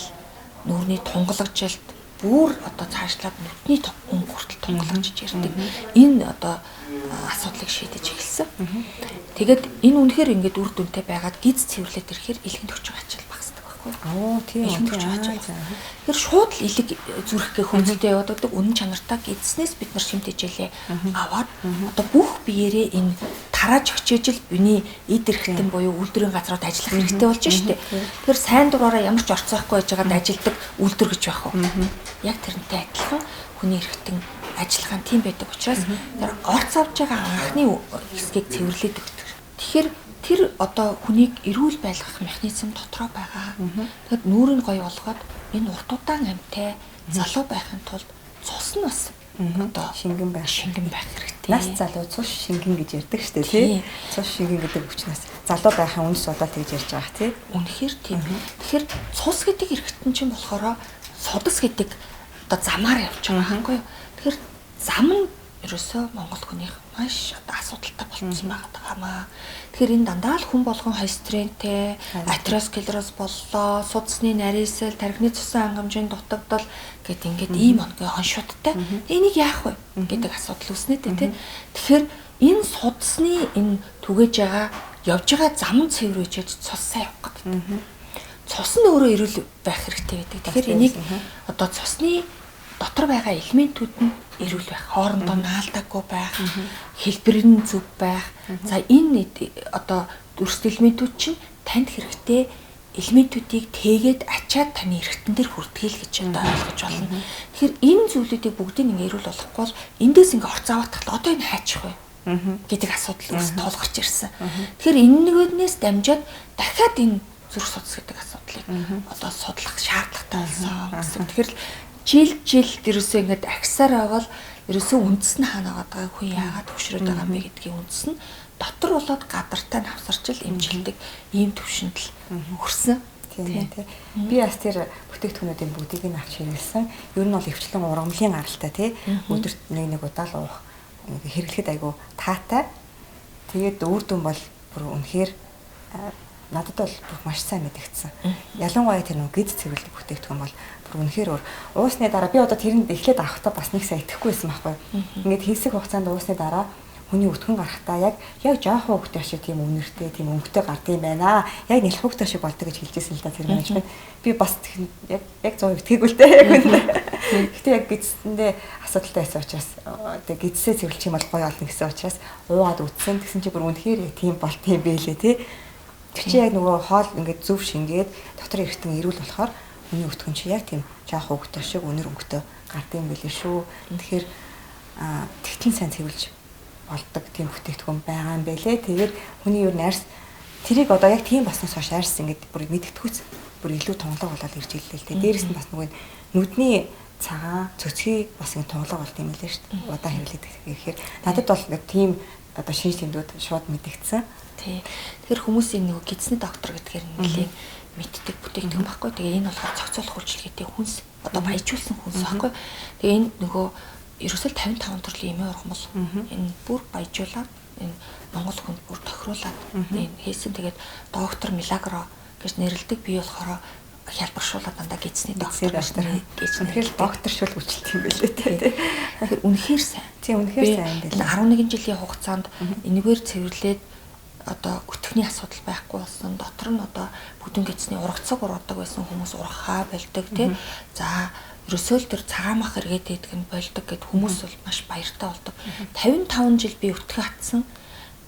нүрний тунгалагжилт бүр одоо цаашлаад нүдний өнгө хүртэл тунгалагчж ирдэг. Энэ одоо асуудлыг шийдэж эхэлсэн. Тэгээд энэ үнэхээр ингээд үр дүнтэй байгаад гиз цэвэрлээд ирэхээр элгэн төгчийн ачаал багасдаг байхгүй. байхгүй. Оо тийм үү. Тэгэхээр шууд л элэг зүрхгээ хөндлөлтөд яваад байдаг. Үнэн чанартай эзнээс бид нар шим тэжээлээ аваад одоо бүх биеэрээ энэ тарааж өгчээж л биний эд эрхтэн буюу үйлдвэрийн газрууд ажиллах хэрэгтэй болж штэ. Тэгэхээр сайн дураараа ямар ч орцоохгүй байжгаад ажилдаг үйлдвэр гэж байх уу? Яг тэрнтэй адилхан хүний эрхтэн ажиллагаа нь тийм байдаг учраас тэр орц авч байгаа анхны хэсгийг цэвэрлээд өгдөг. Тэгэхээр тэр одоо хүнийг эрүүл байлгах механизм дотроо байгаа. Тэгэхээр нүүрийг гоё болгоод энэ урт удаан амьтай залуу байхын тулд цус нь бас одоо шингэн байх хэрэгтэй. Нас залуу цус шингэн гэж ярьдаг шүү дээ, тий? Цус шингэн гэдэг хүчнээс залуу байхын үндэс болоод тэгж ярьж байгаа, тий? Үнэхээр тийм. Тэгэхээр цус гэдэг эргэтэн чинь болохоор судас гэдэг одоо замаар явж байгаа байхгүй юу? Тэгэхээр зам нь ерөөсөө Монгол хүнийх маш одоо асуудалтай болчихсон байгаа юм аа. Тэгэхээр энэ дандаа л хүн болгон холестеринтэй, атеросклероз боллоо, судасны нарийсэл, тархины цусан хангамжийн дутагдал гэд ингээд ийм онгийн оншуудтай. Энийг яах вэ гэдэг асуудал үүснэ дээ, тий. Тэгэхээр энэ судасны энэ түгээж байгаа, явж байгаа зам нь цэвэр үжиж цус сайн явах гэдэг. Цус нь өөрөө эрүүл байх хэрэгтэй байдаг. Тэгэхээр энийг одоо цусны дотор байгаа элементүүд нь эрүүл байх, хоорондоо наалдаагүй байх, хэлбэр нь зөв байх. За энэ одоо дүрс элементүүд чинь танд хэрэгтэй элементүүдийг тээгээд ачаад таны эргэтэн дээр хүртгэл гэж одоо ойлгож байна. Тэгэхээр энэ зүйлүүдийг бүгдийг ингээ эрүүл болохгүй бол эндээс ингээ орц аваад тахлаа одоо энэ хайчих вэ гэдэг асуудал үүс тулгарч ирсэн. Тэгэхээр энэ нэгнээс дамжаад дахиад энэ зүрх судас гэдэг асуудлыг одоо судлах шаардлагатай болсон гэсэн. Тэгэхээр жил ерөөсөө ингээд агсаар авал ерөөсөө үндэс нь хаана байгаа хүн яагаад төвшрөөд байгаа юм бэ гэдгийг үндэс нь дотор болоод гадартай нь авсарч л эмчилдэг ийм төвшөнд л хүрсэн. Тийм тий. Би бас тэр бүтээгдэхүүнүүдийн бүгдийг нь авч хэрэглэсэн. Ер нь бол өвчлэн ургамлын гаралтай тий. Өдөрт нэг удаа л уух хэрэглэхэд айгу таатай. Тэгээд үр дүн бол бүр үнэхээр надад бол маш сайн мэдэгдсэн. Ялангуяа тэр нэг гиз цэвэрлэг бүтээгдэхүүн бол бүр үнэхээр өөр. Уусны дараа би одоо тэрэнд эхлээд авахдаа бас нэг сайн итгэхгүй байсан байхгүй. Ингээд хэсэг хугацаанд уусны дараа хүний өтгөн гарахдаа яг жоохон хүүхдээ шиг тийм үнэртэй, тийм өнгөтэй гардыг байна. Яг нэлэх хүүхдээ шиг болдог гэж хэлжсэн л да тэр менежмент. Би бас яг 100% итгээгүй л дээ яг үнэ. Гэтэ яг гидсэндээ асуудалтай байсан учраас тэг гидсээ цэвэрлэх юм бол гоё олно гэсэн учраас уугаад үтсэн. Тэгсэн чи бүр үнэхээр яг тийм болт юм бэлээ тий. Тэр чи яг нөгөө хоол ингээд зөв шингээд дотор эргэтэн эрүүл болохоор хүний өтгөн чи яг тийм жоохон хүүхдээ шиг үнэр өнгөтэй гардыг юм бэлээ шүү. Тэгэхээр тэгтэн сайн цэвэрлж болдог тийм бүтээгдэхүүн байгаа юм бэлээ. Тэгээд хүний юу арьс тэрийг одоо яг тийм болсноос хойш арьс ингээд бүр мэдгэдэггүйц бүр илүү тунгалаг болоод ирж ирлээ л дээ. Дээрээс нь бас нөгөө нүдний цагаан цөцгий бас ингээд тунгалаг болд юм лээ шүү дээ. Удаан хэрэглэдэг гэхээр надад бол ингээд тийм одоо шинж тэмдгүүд шууд мэдэгдсэн. Тий. Тэгэхээр хүмүүсийн нөгөө гидсний доктор гэдгээр нэлийн мэддэг бүтээгдэхүүн байхгүй. Тэгээ энэ болохоор зохицуулах үйлчилгээтэй хүнс одоо баяжуулсан хүнс байхгүй. Тэгээ энд нөгөө ерөөсөө 55 төрлийн эмийн ургамал энэ бүр баяжуулаад энэ Монгол хүнд бүр тохируулаад энэ хийсэн. Тэгээд доктор Милагро гэж нэрлэдэг. Би болохоор хялбаршуулаад дандаа гидсний доктор гэж үнэхээр доктор шул үйлчлэх юм байлээ тий. Тэгэхээр үнэхээр сайн. Тийм үнэхээр сайн байлаа. 11 жилийн хугацаанд энэгээр цэвэрлээд одоо өтгөний асуудал байхгүй болсон. Дотор нь одоо бүдүүн гидсний ургацаг ургадаг байсан хүмүүс ургахаа болдог тий. За ерөөсөө л тэр цагаан мах эргээд идэх нь болдог гэд хүмүүс бол маш баяртай болдог. 55 жил би өтгөн хатсан.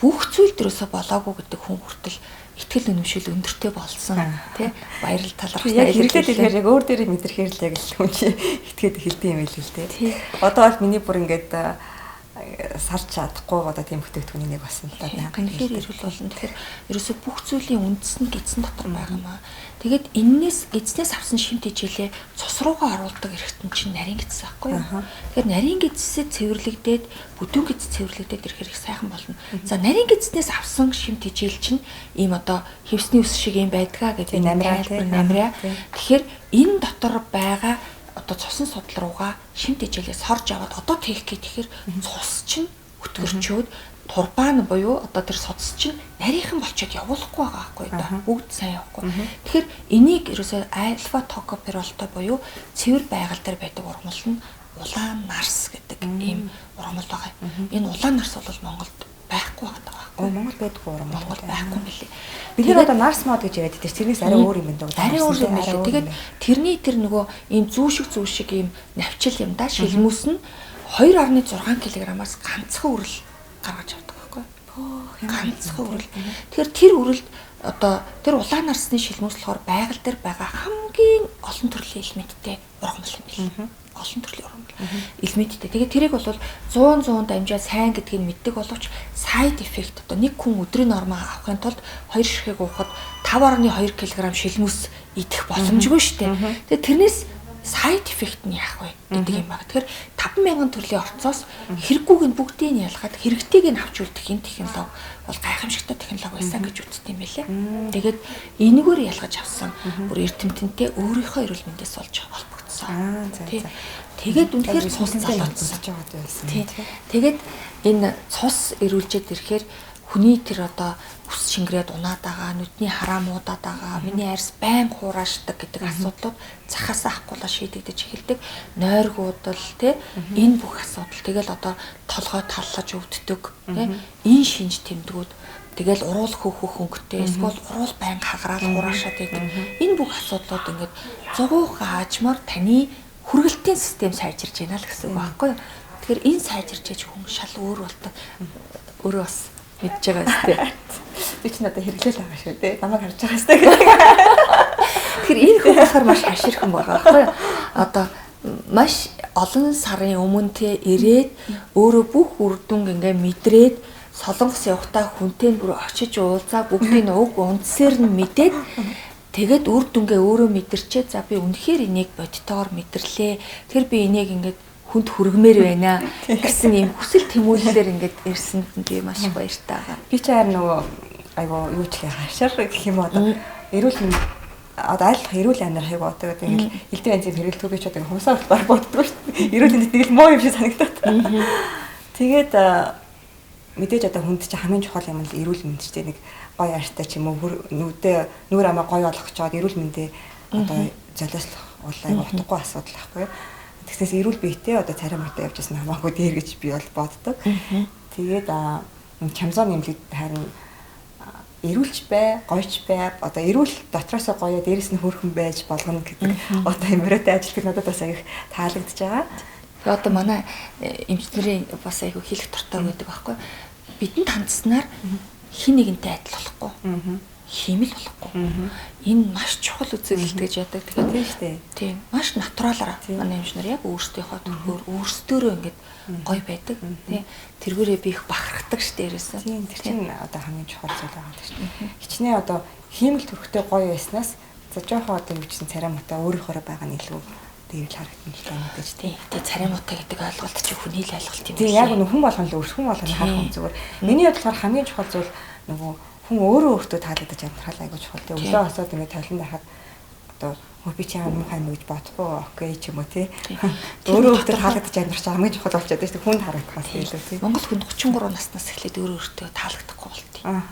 Бүх зүйл ерөөсөө болоогүй гэдэг хүн хүртэл итгэл үнэмшил өндөртэй болсон тий. Баярл талархсан. Яг хэрэглээд ирэхээр яг өөр дээрээ мэдрэхээр л яг л хүн чи итгээд эхэлдэг юм байл л дээ. Одоо бол миний бүр ингээд салж чадахгүй одоо тийм бүтээгдэхүүний нэг болсон л да. Үнэхээр эрүүл болно. Тэгэхээр ерөөсөө бүх зүйлийн үндэс нь гидсэн дотор байгаа юм аа. Тэгээд эннээс гидснээс авсан шим тэжээлээ цус руугаа оруулдаг эргэтэн чинь нарийн гидс байхгүй юу? Тэгэхээр нарийн гидсээ цэвэрлэгдээд бүдүүн гидс цэвэрлэгдээд ирэхээр их сайхан болно. За нарийн гидснээс авсан шим тэжээл чинь ийм одоо хевсний ус шиг юм байдгаа гэдэг намраа. Тэгэхээр энэ дотор байгаа одоо цусан судал руугаа шим тэжээлээ сорж аваад одоо тээх гээ тэгэхээр цус чинь өтгөрчөөд турбан буюу одоо тэр судас чинь нарийнхан болчиход явуулахгүй байгаа байхгүй юу? Бүгд сайн явахгүй. Тэгэхээр энийг ерөөсөө альфа токоферолтой буюу цэвэр байгаль дээр байдаг ургамал нь улаан нарс гэдэг ийм ургамал байгаа. Энэ улаан нарс бол Монголд Байхгүй байгаа байхгүй. Монгол байдгүй уран Монгол байхгүй мөлий. Бид нэр одоо нарс мод гэж яриад байдаг. Тэрнээс арай өөр юм байна даа. Арай өөр юм байна. Тэгээд тэрний тэр нөгөө ийм зүүшиг ийм навчил юм да шилмүүс нь 2.6 кг-аас ганцхан үрэл гаргаж авдаг байхгүй. Ганцхан үрэл. Тэгэхээр тэр үрэлд одоо тэр улаан нарсны шилмүүс болохоор байгаль дээр байгаа хамгийн олон төрлийн элементтэй ургамал юм билээ. Олон төрлийн ургамал элементтэй. Тэгээд тэрийг бол 100% дамжаа сайн гэдгийг мэддэг боловч side effect одоо нэг хүн өдрийн нормаа авахын тулд 2 ширхэг уухад 5.2 кг шилмүүс идэх боломжгүй шүү дээ. Тэгээд тэрнээс side effect нь яах вэ гэдэг юм байна. Тэгэхээр 5000 төрлийн орцоос хэрэггүйг нь бүгдийг нь ялгаад хэрэгтэйг нь авч үлдэх энэ технологи бол гайхамшигтай технологи байсан гэж үздэг юм байлээ. Тэгээд энэгээр ялгаж авсан бүр эрдэмтэнтэй өөрийнхөө эрүүл мэндээс болж холбогдсон. Тэгээд үнэхээр цус залуудсан байгаа байсан. Тэгээд энэ цус эрүүлжээд ирэхээр хүний тэр одоо үс шингрээд унаад байгаа, нүдний хараа муудаад байгаа, миний арьс байн хураашдаг гэдэг асуудлууд захаасаа авахгүйла шийдэгдэж эхэлдэг. Нойргуудал тий энэ бүх асуудал. Тэгэл одоо толгой таллаж өвддөг тий энэ шинж тэмдгүүд тэгэл уруул хөөхөх хөнгөтэй эсвэл уруул байн хагараал хураашаад байдаг. Энэ бүх асуудлууд ингээд зугуухан аажмаар таны хүргэлтийн систем сайжирж байна л гэсэн үг байхгүй юу? Тэгэхээр энэ сайжирч ээж хүн шал өөр болдог. Өөрөө бас мэдж байгаа үстэй. Би ч надад хэрэглээл байгаа шүү дээ. Намайг харж байгаа үстэй. Тэгэхээр энэ хүн болохоор маш хаширхан байгаа байхгүй юу? Одоо маш олон сарын өмнө те ирээд өөрөө бүх үр дүнг ингээ мэдрээд Солонгос явхдаа хүнтэй нь бүр очиж уулзаа бүгдийг нь уг үндсээр нь мэдээд тэгээд үр дүнгээ өөрөө мэдэрчээ. За би үнэхээр энийг бодитоор мэдэрлээ. Тэр би энийг ингээд хүнд хүргэмээр байна гэсэн ийм хүсэл тэмүүллээр ингээд ирсэнд нь би маш их баяртай байгаа. Би ч харин нөгөө айгу юу ч лээ хашир гэх юм одоо эрүүл мэнд одоо аль эрүүл амьдрахыг боддог. Ингээл элдв янзын хэрэглэдэг би ч одоо хумсаа хүртэл баг боддгоо шүү дээ. Эрүүл мэнд нэг л муу юм шиг санагдаад. Тэгээд мэдээж одоо хүнд чинь хамгийн чухал юм л эрүүл мэнд ч тийм нэг гоё арьстай ч юм уу нүдээ нүүр амаа гоё болгох чад эрүүл мэндээ одоо золиослох бол айгу утгагүй асуудал байхгүй юу. Тэгснээс эрүүл биетэй одоо царай муутай явж байсан хамаагүй дээр гэж би бол боддог. Тэгээд чамзон нэмлэг харин эрүүлж бай, гоёч бай, одоо эрүүл дотроосоо гоё, дээрээс нь хөөрхөн байж болгоно гэдэг одоо юм өрөөтэй ажилтг надад бас аяг таалагдж байгаа. Тэгээ одоо манай эмчнэрийн бас айгүй хэлэх дуртай байдаг байхгүй. Бидэнд хандсанаар хин нэгэнтэй адил болохгүй. Хиймэл болохгүй. Энэ маш чухал үзүүлэлт гэж яддаг. Тэгэхээр тийм шүү дээ. Тийм. Маш натуралаараа манай эмч нар яг өөрсдийнхөө төрхөөр өөрсдөөрөө ингээд гоё байдаг. Тийм. Тэргүүрээ би их бахархдаг шүү дээ ерөөсөө. Тийм. Тэр чинь одоо хамгийн чухал зүйл байгаа шүү дээ. Хичнээн одоо хиймэл төрхтэй гоё байснаас за жоохон одоо юу гэсэн царай муутай өөрийнхоороо байгаа нь илүү дээр л харагдана л даа мэдээж тийм. Тэгээ царай муутай гэдэг ойлголт чи хүний л ойлголт юм. Тийм яг нөх хүн болгон л өөрсгөн болгон харах юм зүгээр. Миний бодлохоор хамгийн чухал зүйл нөгөө хүн өөрөө өөртөө таалагдаж амьдрах айгүй чухал. Тэгээ өглөө босоод ингээд тавилан дарахад одоо би чи ямар муухай юм гэж бодохгүй окей ч юм уу тий. Өөрөө өөртөө таалагдаж амьдрах чинь хамгийн чухал болчиход байна шүү дээ. Хүнд харагдахаас илүү тий. Монгол хүн 33 наснаас эхлээд өөрөө өөртөө таалагдахгүй болт. Аа.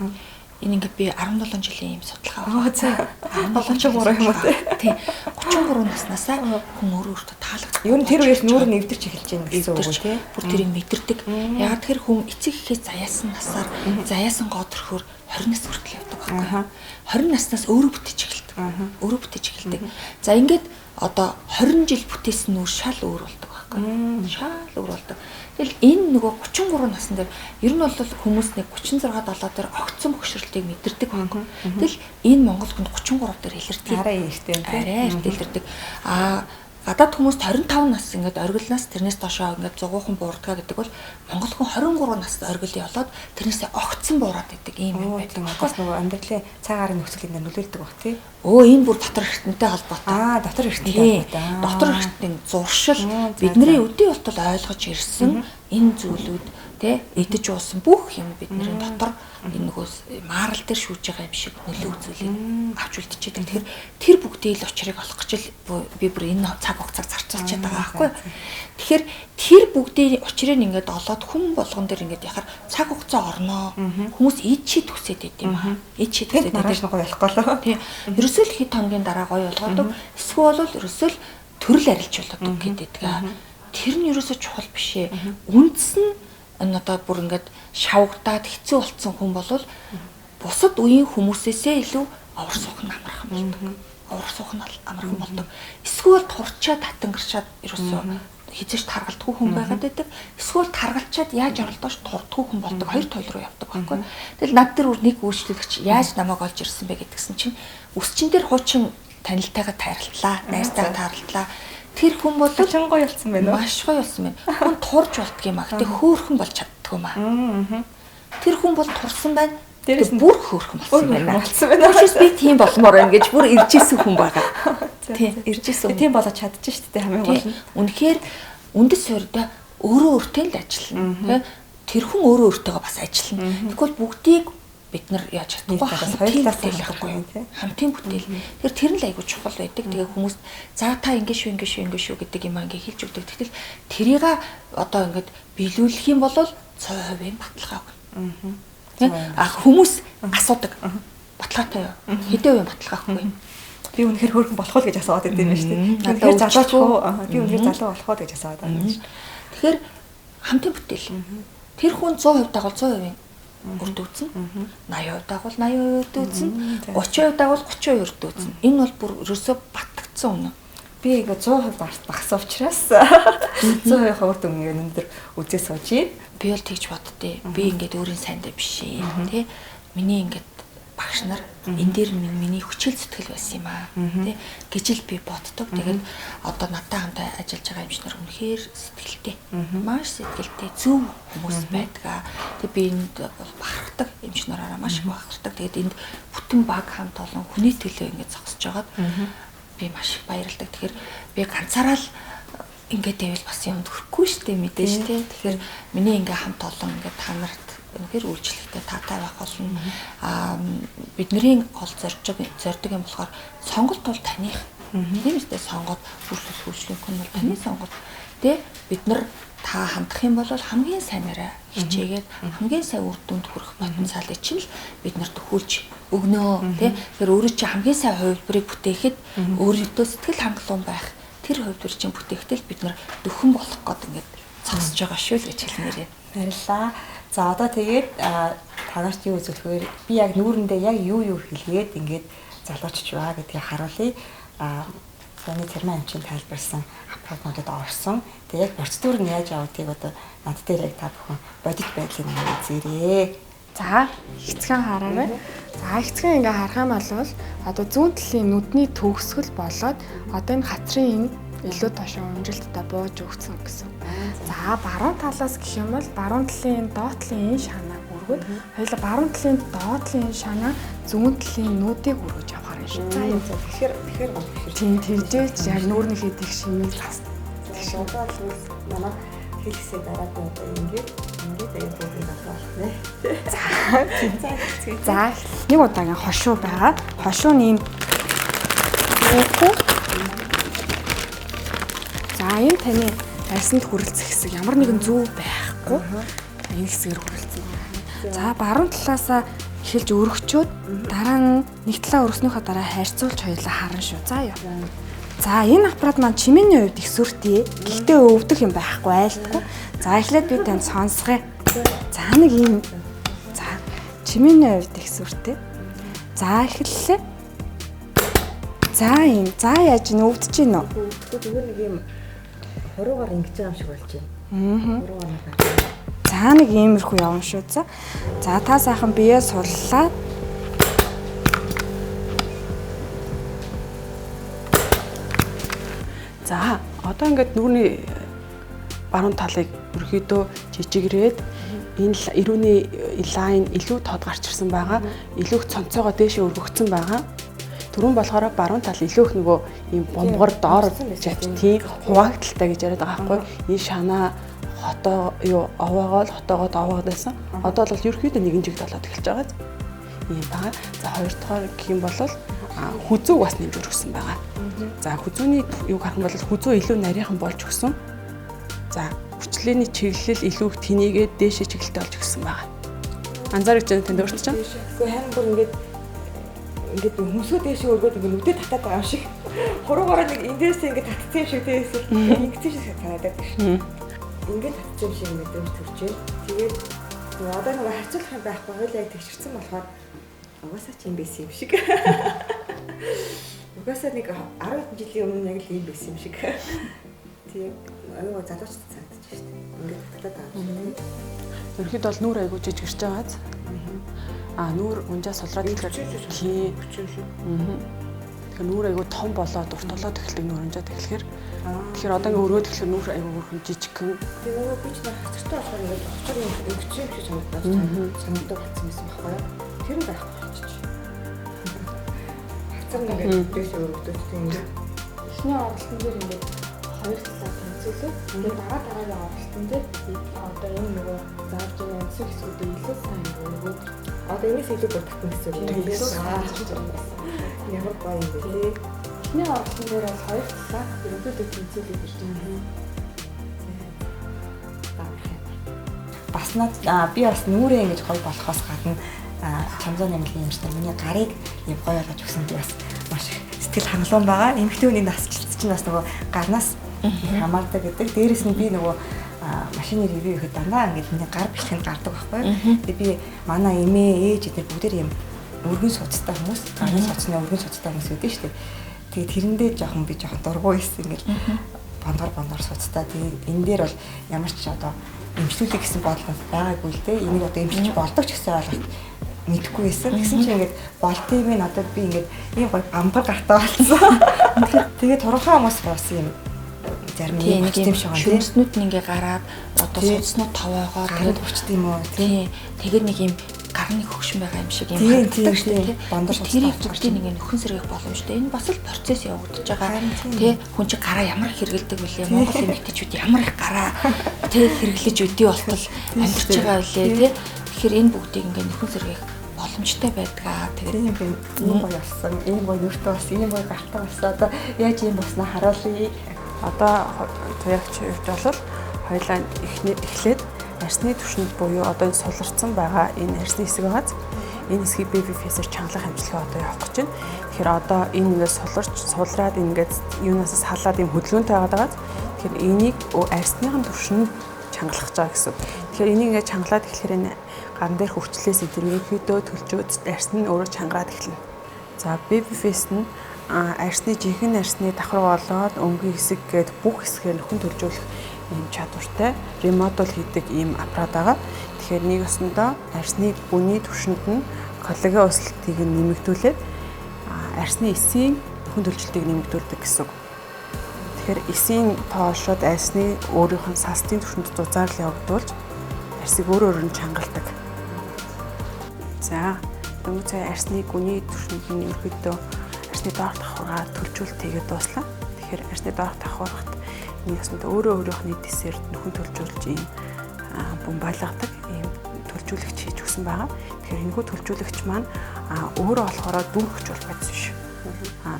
Энэ ингээд би 17 жилийн юм судалгаа авсан. 17 33 юм уу тий. Тий. 33 наснаасаа хүн өөрөө өөртөө таалагдах. Ер нь тэр үеэс нүүр нь эвдэрч эхэлж байна гэсэн үг үү тий. Бүр тэрийг мэдэрдэг. Ягаад тэр хүн эцэг эхээс заяасан насаар заяасан гоо төрхөөр 20 нас хүртэл явдаг байхгүй. 20 наснаас өөрөө бүтээж эхэлдэг. Өөрөө бүтээж эхэлдэг. За ингээд одоо 20 жил бүтээсэн нүүр шал өөр болдог байхгүй. Шал өөр болдог. Тэгэл энэ нөгөө 33 насн дээр ер нь бол хүмүүс нэг 36 70 дээр огцон бохирдлыг мэдэрдэг байхгүй. Тэгэл энэ Монгол хүнд 33 дээр илэрдэг. Арай эртээ. Арай эрт илэрдэг. Аа гадаад хүмүүст 25 нас ингээд оргилнаас тэрнээс доошоо ингээд зугуухан буурдгаа гэдэг бол Монгол хүн 23 наст оргил яваад тэрнээсээ огцон буураад байдаг ийм юм байдаг. Бас нөгөө амьдралын цаг гарын нөхцөл ингээд нөлөөлдөг баг тий. Өө энэ бүр дотор эртэнтэй холбоотой. Аа дотор эртэнтэй холбоотой. Дотор эртний зуршил бидний өдий болтол ойлгож ирсэн энэ зүйлүүд тий идэж уусан бүх юм бидний дотор энэ нөгөө маарал дээр шүүж байгаа юм шиг нөлөө үзүүлээд авч үлдчихэд. Тэгэхээр тэр бүгдийг л учрыг олох гэж л би бүр энэ цаг хугацааг зарцуулчихад байгаа байхгүй. Тэгэхээр тэр бүгдийн учрыг ингээд олоод хүн болгон дээр ингээд яхаар цаг хугацаа орноо. Хүмүүс ид чи төсөөд байд юм аа. Ид чи төсөөд маргааш нь гоё болохгүй лөө. Тий. Ерөөсөө л хэд хоногийн дараа гоё болгодог. Эсвэл бол ерөөсөө л төрөл арилж болоод гэдэг. Тэр нь ерөөсөө чухал биш ээ. Үндэс нь Энэ одоо бүр ингээд шавгадаад хэцүү болцсон хүн бол бусад үеийн хүмүүсээсээ илүү овор суух нь амархан болдог. Овор суух нь амархан болдог. Эсвэл турчаад татангарчаад ерөөсөө хизээч таргалдгүй хүн байгаад байдаг. Эсвэл таргалчаад яаж оролдоош турдгүй хүн болдог. Хоёр тойл руу явдаг байхгүй. Тэгэл над дээр нэг үйлчлүүлэгч яаж намайг олж ирсэн бэ гэдгсэн чинь өсчин дээр хуучин танилтайгаа тааралдлаа, найзтайгаа тааралдлаа. Тэр хүн бол чин гоё болсон байна уу? Маш гоё болсон байна. Хүн турж болдго юм а. Гэтэ хөөхөн болж чаддгүй юм а. Тэр хүн бол турсан байна. Дээрээс нь бүр хөөхөн болсон байна. Учраас би тийм болмоор байна гэж бүр ирж исэн хүн байгаа. Тийм, ирж исэн. Тийм болоод чадчих шүү дээ хамгийн гол нь. Үнэхээр үндэс суурьдаа өөрөө өөртөө л ажиллана. Тэр хүн өөрөө өөртөөгөө бас ажиллана. Тэгвэл бүгдийг бид нар яаж чадахгүй хоёулаа байхгүй юм тий. Хамтын бүтээл. Тэгэхээр тэр нь л айгүй чухал байдаг. Тэгээ хүмүүс за та ингэ шүү ингэ шүү ингэ шүү гэдэг юм ингээ хэлж өгдөг. Тэгтэл тэрийг одоо ингээд биелүүлэх юм бол 100% баталгаа өгнө. А хүмүүс асуудаг. Баталгаатай юу? Хэдэн хувийн баталгаа өгөхгүй? Би үнэхээр хөөрхөн болох уу гэж асууад байт юм байна шүү дээ. Үнэхээр залууч уу? Би үнэхээр залуу болох уу гэж асууад байна шүү. Тэгэхээр хамтын бүтээл. Тэр хүн 100% дагуул 100% үр дүүцэн. 80% дагуул 80% үр дүүцэн. 30% дагуул 30% үр дүүцэн. Энэ бол бүр ерөөсөө батгдсан үнэ. Би ингээ 100% багсан учраас 100% үр дүн ингээ өндөр үзээ сууж байна. Би бол тэгж боддээ. Би ингээд өөрийн сайндаа биш ээ. Тэ? Миний ингээд багш нар энэ дээр миний хүчил зүтгэл байсан юм аа. Тэ? Гэж л би боддог. Тэгээд одоо надтай хамт ажиллаж байгаа эмч нар үнэхээр сэтгэлтэй. Маш сэтгэлтэй зөв хүмүүс байдаг. Тэгээд би энд бол бахархдаг эмч нараараа маш их бахархдаг. Тэгээд энд бүтэн баг хамт олон хүний төлөө ингээд зогсож байгаад би маш их баярладаг. Тэгэхээр би ганцаараа л ингээд байвал бас юмд хүрэхгүй шүү дээ мэдээж тий. Тэгэхээр миний ингээ хамт олон ингээд та нарт үнэхээр үйлчлэхтэй таатай байх болно. Аа бидний гол зорддог юм болохоор сонголт бол таных. Тийм үстэй сонгоод үйлчлэх үйлчлэх нь бол таны сонголт. Тэ бид нар та хандах юм бол хамгийн сайнараа хичээгээд хамгийн сайн үр дүнд хүрэх потенциалыг чинь л бид нарт төхүүлж өгнө. Тэ тэгэхээр өөрөө чи хамгийн сайн хувилбарыг бүтээхэд өөрийнхөө сэтгэл хангалуун байх тэр хувилбар чинь бүтээхдээ л бид нар дөхөн болох гээд ингээд зогсож байгаа шүү л гэж хэлмээр. Баярлалаа. За одоо тэгээд та нарт юу үзүүлэх вэ? Би яг нүүрэндээ яг юу хэлгээд ингээд залуучч байгаа гэдгийг харуулъя. Таны цэрмэн эмчийн тайлбарласан аппаратнуудад орсон. Тэгээд яг процедур нь яаж явагдгийг одоо над дээр яг та бүхэн бодит байдлыг нь үзээрэй. За эцгэн хараарай. За эцгэн ингээ харах юм бол одоо зүүн талын нүдний төгсгөл болоод одоо энэ хацрын энэ илүү тошоо унжилттай бууж өгсөн гэсэн. За баруун талаас гэх юм бол баруун талын доод талын энэ шанааг өргөд хоёулаа баруун талын доод талын энэ шанаа зүүн талын нүдийг өргөж явахаар юм шүү. За юм за тэгэхээр тийм тэржээч яг нүүрнийхээ тэгш имийг цас. Тэгш одоо л манай хэлхсээ дараад одоо ингээд аяа бүгд болох нэ. За нэг удаагийн хошуу байгаа. Хошуу нь ийм За энэ таны арьсанд хүрэлцэх хэсэг ямар нэгэн зүү байхгүй. Энэ хэсгээр хүрэлцэн. За баруун талаасаа эхэлж өргөчөөд дараа нь нэг талаа өргөснийхөө дараа харьцуулж хоёулаа харна шүү. За юу. За энэ аппарат маань чимээний хувьд их сүртэй. Гэхдээ өвдөх юм байхгүй айлтгүй. За эхлээд би танд сонсгоё. За нэг ийм за чимээний хувьд их сүртэй. За эхэллээ. За ийм за яаж н өвдөж гин үү? Өвдөхгүй зүгээр нэг ийм хуруугаар ингэж байгаа юм шиг болж байна. Хуруугаар нэг. За нэг иймэрхүү явна шүү. За. За та сайхан биеэ суллаа. За одоо ингээд нүүрний баруун талыг ерөөхдөө жижигрээд энэ эрүүний лайн илүү тод гарч ирсэн байгаа. Илүү их цонцоогоо дээшээ өргөгдсөн байгаа. Түрүүн болохоор баруун тал илүү их нөгөө ийм бомгор доор жавч тийм хуваагдaltaй гэж яриад байгаа байхгүй. Энэ шанаа хотоо юу овоогоо л хотоогоо овоод байсан. Одоо бол ерөөхдөө нэгэн жигд болоод эхэлж байгаа. Ийм байгаа. За хоёр дахь гэх юм бол хүзүүг бас нэмж өргөсөн байгаа. За хүзүүний юг харах юм бол хүзүү илүү нарийнхан болж өгсөн. За хүчлээний чиглэл илүү их тэнийгээ дээшээ чиглэлтэй болж өгсөн байгаа. Анзаарч байна танд өөрт чинь. Гэхдээ харин бүр ингээд хөмсгөө дээшээ өргөөд ингээд нүдэ татаад байгаа юм шиг. Хуруугаараа нэг эндээс ингээд татсан юм шиг дээшээ ингэсэн шиг санагдаад байна шүү. Ингээд татчих юм шиг мэдрэмж төрж байна. Тэгээд нөгөө одоо нөгөө харьцуулах юм байхгүй хоёул яг тэгшэрсэн болохоор угаасаа ч юм байсан юм шиг. Угаасаа нэг 10 хэдэн жилийн өмнө яг л ийм байсан юм шиг. Тэгээд аюу залуучд санагдчих шүү дээ. Ингээд татлаад байгаа юм шиг. Ерөнхийдөө бол нүүр айгуу жижигэрч байгааз. Аа нүүр унжаа сулраад ирэхээр тий. Тэгэхээр нүүр айгуу том болоод урт болоод эхэлдэг нүүр унжаад эхлэхээр тэгэхээр одоо ингээ өрөөд эхлэхээр нүүр айгуу хөрхөн жижигхэн. Тэгээ нөгөө би ч нэг хацартай болохоор ингээд очоор өнгөцсөн юм шиг санагдаж санагддаг болсон байсан байхгүй юу? Тэр нь байхгүй болчих. Хацар нь ингээд дээш өргөдөж тийм ингээд эхний оролтон дээр ингээд хоёр талаа тэнцвүүлээд тэгээд дараа дараагийн оролтон дээр одоо энэ нөгөө заавж байгаа өнцөг хэсгүүдээ илүү сайн ингээд одоо энэс илүү бүр татна гэсэн үг юм. илүү сайн байсан. Ямар гоё юм бэ тий. Эхний оролтон дээр бол хоёр талаа ерөнхийдөө тэнцвүүлээд ирж байгаа. Бас над би бас нүрээ ингэж гоё болохоос гадна Чамзаа нэмлэгийн юмштай миний гарыг юм гоё болгож өгсөн би бас маш их сэтгэл хангалуун байгаа. Эмэгтэй хүний насжилт чинь бас нөгөө гарнаас их хамаардаг гэдэг. Дээрээс нь би нөгөө машины ревю хийхэд дандаа ингэж миний гар бичлэг нь гардаг байхгүй юу. Тэгээ би манай эмээ ээж эдгээр бүгдээр юм өргөн судастай хүмүүс, гарын судасны өргөн судастай хүмүүс үүдэн шүү дээ. Тэгээ тэрэндээ жоохон би жоохон дургу байсан ингээл бондор судастай. Тэгээ энэ дээр бол ямар ч одоо эмчлүүлэх гэсэн бодол байгаагүй л дээ. Энийг одоо эмчилж болдог ч гэсэн ойлголт мэдэхгүй байсан. Тэгсэн чинь ингээд болт юм ин одоо би ингээд ийм гоё бамбар гартай болсон. Тэгээ турхаа хүмүүс бас юм зарим Тийм нэг нэг юм юм шиг байна тий. шүмснүүд нь ингээ гараад одоо судснууд таваагаа Гаранд тэгээд хүчтэй юм уу тий тэгээд нэг юм гар нэг хөгшин байгаа юм шиг юм Тийм, харагддаг тийм, шүү дээ тийм. тий. Бондор судастай Тэрийг болчих бүгдийг нэг нөхөн сэргээх боломжтой. Энэ бас л процесс явагдаж байгаа. Харин тийм. Тий хүн чинь гараа ямар их хэрэгэлдэг вүлээ? Монгол эмэгтэйчүүд ямар их гараа тий хэрэглэж өдий болтол амьдарч байгаа вүлээ тий. Тэгэхээр энэ бүгдийг ингээ нөхөн сэргээх боломжтой байдгаа. Тэгээд Тийм юм байна. Ийм гоё болсон. Ийм гоё нүртэй болсон. Ийм гоё гартай болсон. Одоо яаж ийм болсноо харуулъя. Одоо туягч хувьд бол хоёлаа эхлээд арсны түвшинд буюу одоо энэ суларсан байгаа энэ арсны хэсэг байгааз энэ хэсгийг baby face-ээр чангалах амжилтгаа одоо явах гэж байна. Тэгэхээр одоо энэ ингээд суларч сулраад ингээд юунаас салаад юм хөдөлгөөнтэй байгаад байгааз тэгэхээр энийг арсныхын түвшинд чангалах гэж байгаа гэсэн. Тэгэхээр энийг ингээд чангалаад эхлэхээр энэ гарн дээрх өвчлээс эдгээр ерөнхийдөө төлжөөд арс нь өөрөө чангараад эхэлнэ. За baby face нь арсны жинхэнэ арсны давхар болоод өнгийн хэсэг гээд бүх хэсгээр нөхөн төлжүүлэх ийм чадвартай ремодел хийдэг ийм аппарат байгаа. Тэгэхээр нэг өсөндөө арсны бүний түвшинд нь коллаген өсөлтийг нь нэмэгдүүлээд арсны эсийн нөхөн төлжилтийг нэмэгдүүлдэг гэсэн үг. Тэгэхээр эсийн тоошоод арсны өөрийнх нь салстын түвшинд зузаарлал явагдуулж арсыг өөр өөр нь чангалдаг. За дөнгөж сая арсны гүний түвшинд нь ерөөдөө арсны доорх давхаргаа төлжүүлэлт хийгээд дууслаа. Тэгэхээр арсны доорх давхаргат нэг ёсондоо өөрөө өөрийнх нь эдисээр нөхөн төлжүүлж ийм бумбайлгадаг ийм төлжүүлэгч хийж өгсөн байгаа. Тэгэхээр энэхүү төлжүүлэгч маань өөрөө болохоор дүүргэж бол бодис биш.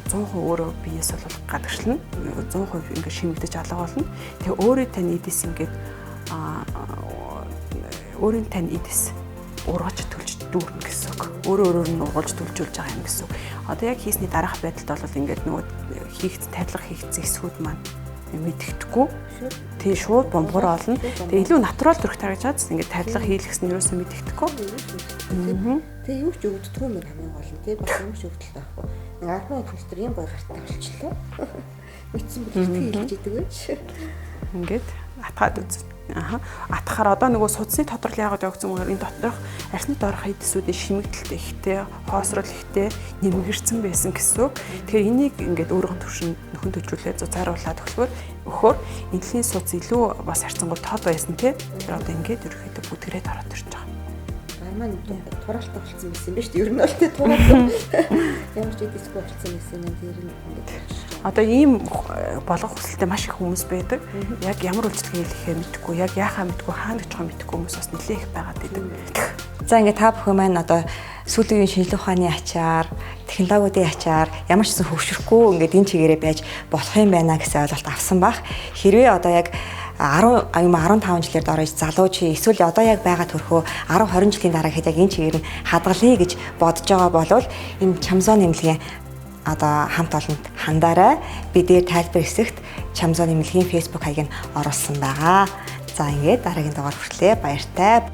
100% өөрөө биеэс бол гадагшлана. 100% ингээд шимэгдэж алга болно. Тэгээ өөрөө тань эдис ингээд өөрийн тань эдис ургаж төлж дүүрнэ гэсэн үг. Өөрөө өөрөөр нь ургуулж төлжүүлж байгаа юм гэсэн үг. Одоо яг хийсний дараах байдалд бол ингээд нөгөө хийгц тарилга хийгдсэн хэсгүүд маань мэддэхгүй. Тий шууд бомбор олно. Тэгээ илүү натурал төрөх таргаж чад ингээд тарилга хийлгэсэн нь ерөөсөө мэддэхгүй. Тэгээ юу ч өгддгүй юм хамгийн гол нь тий бас юм ч өгдөл байхгүй. Нэг 10 минут дотор ийм гоё гартай болчихлоо. Мэдсэн бэлтгэл хэлж идэг байж. Ингээд атгаад үз. Аха. Атгахаар одоо нөгөө судасны тодрол яагаад явагдсан гэхээр энэ доторх арсны доорх эдсүүдийн шимэгдэлт ихтэй, хоосрол ихтэй нэмгэрсэн байсан гэсэн үг. Тэгэхээр энийг ингээд өөрийнх нь түвшинд нөхөн төлжүүлээд зузааруулаад өгөхөөр өгөхөөр энэлийн судас илүү бас харьцангуй тод байсан тий. Тэгэхээр одоо ингээд ерөөхдөө бүдгэрээд ороод ирж байгаа. Гар маань тураалтай болсон байсан юм ба шүү дээ. Ер нь бол тий тураалтай. Ямар ч эдисгүй болсон байсан юм тэр нь ингээд болчихж байгаа. Одоо ийм болгох хүсэлтэй маш их хүмүүс байдаг. Яг ямар үйлчлэгээ хийхээ мэдэхгүй, яг яахаа мэдэхгүй, хаана очихоо мэдэхгүй хүмүүс бас нэлээ их байгаад байдаг. За ингээд та бүхэн маань одоо сүүлийн үеийн шинжлэх ухааны ачаар, технологиудын ачаар ямар ч зүйл хөвшөрөхгүй ингээд энэ чигээрээ байж болох юм байна гэсэн ойлголт авсан бах. Хэрвээ одоо яг 10 15 жилээр дорож залуу чи эсвэл одоо яг байгаа төрхөө 10 20 жилийн дараа хэд яг энэ чигээр нь хадгалъя гэж бодож байгаа болвол энэ Чамзоо нэмлэгийн одоо хамт олонд хандаарай. Би дээр тайлбар хэсэгт Чамзоо нэмлэгийн Facebook хаяг нь оруулсан байгаа. За ингээд дараагийн дугаар хүртлээ баяртай.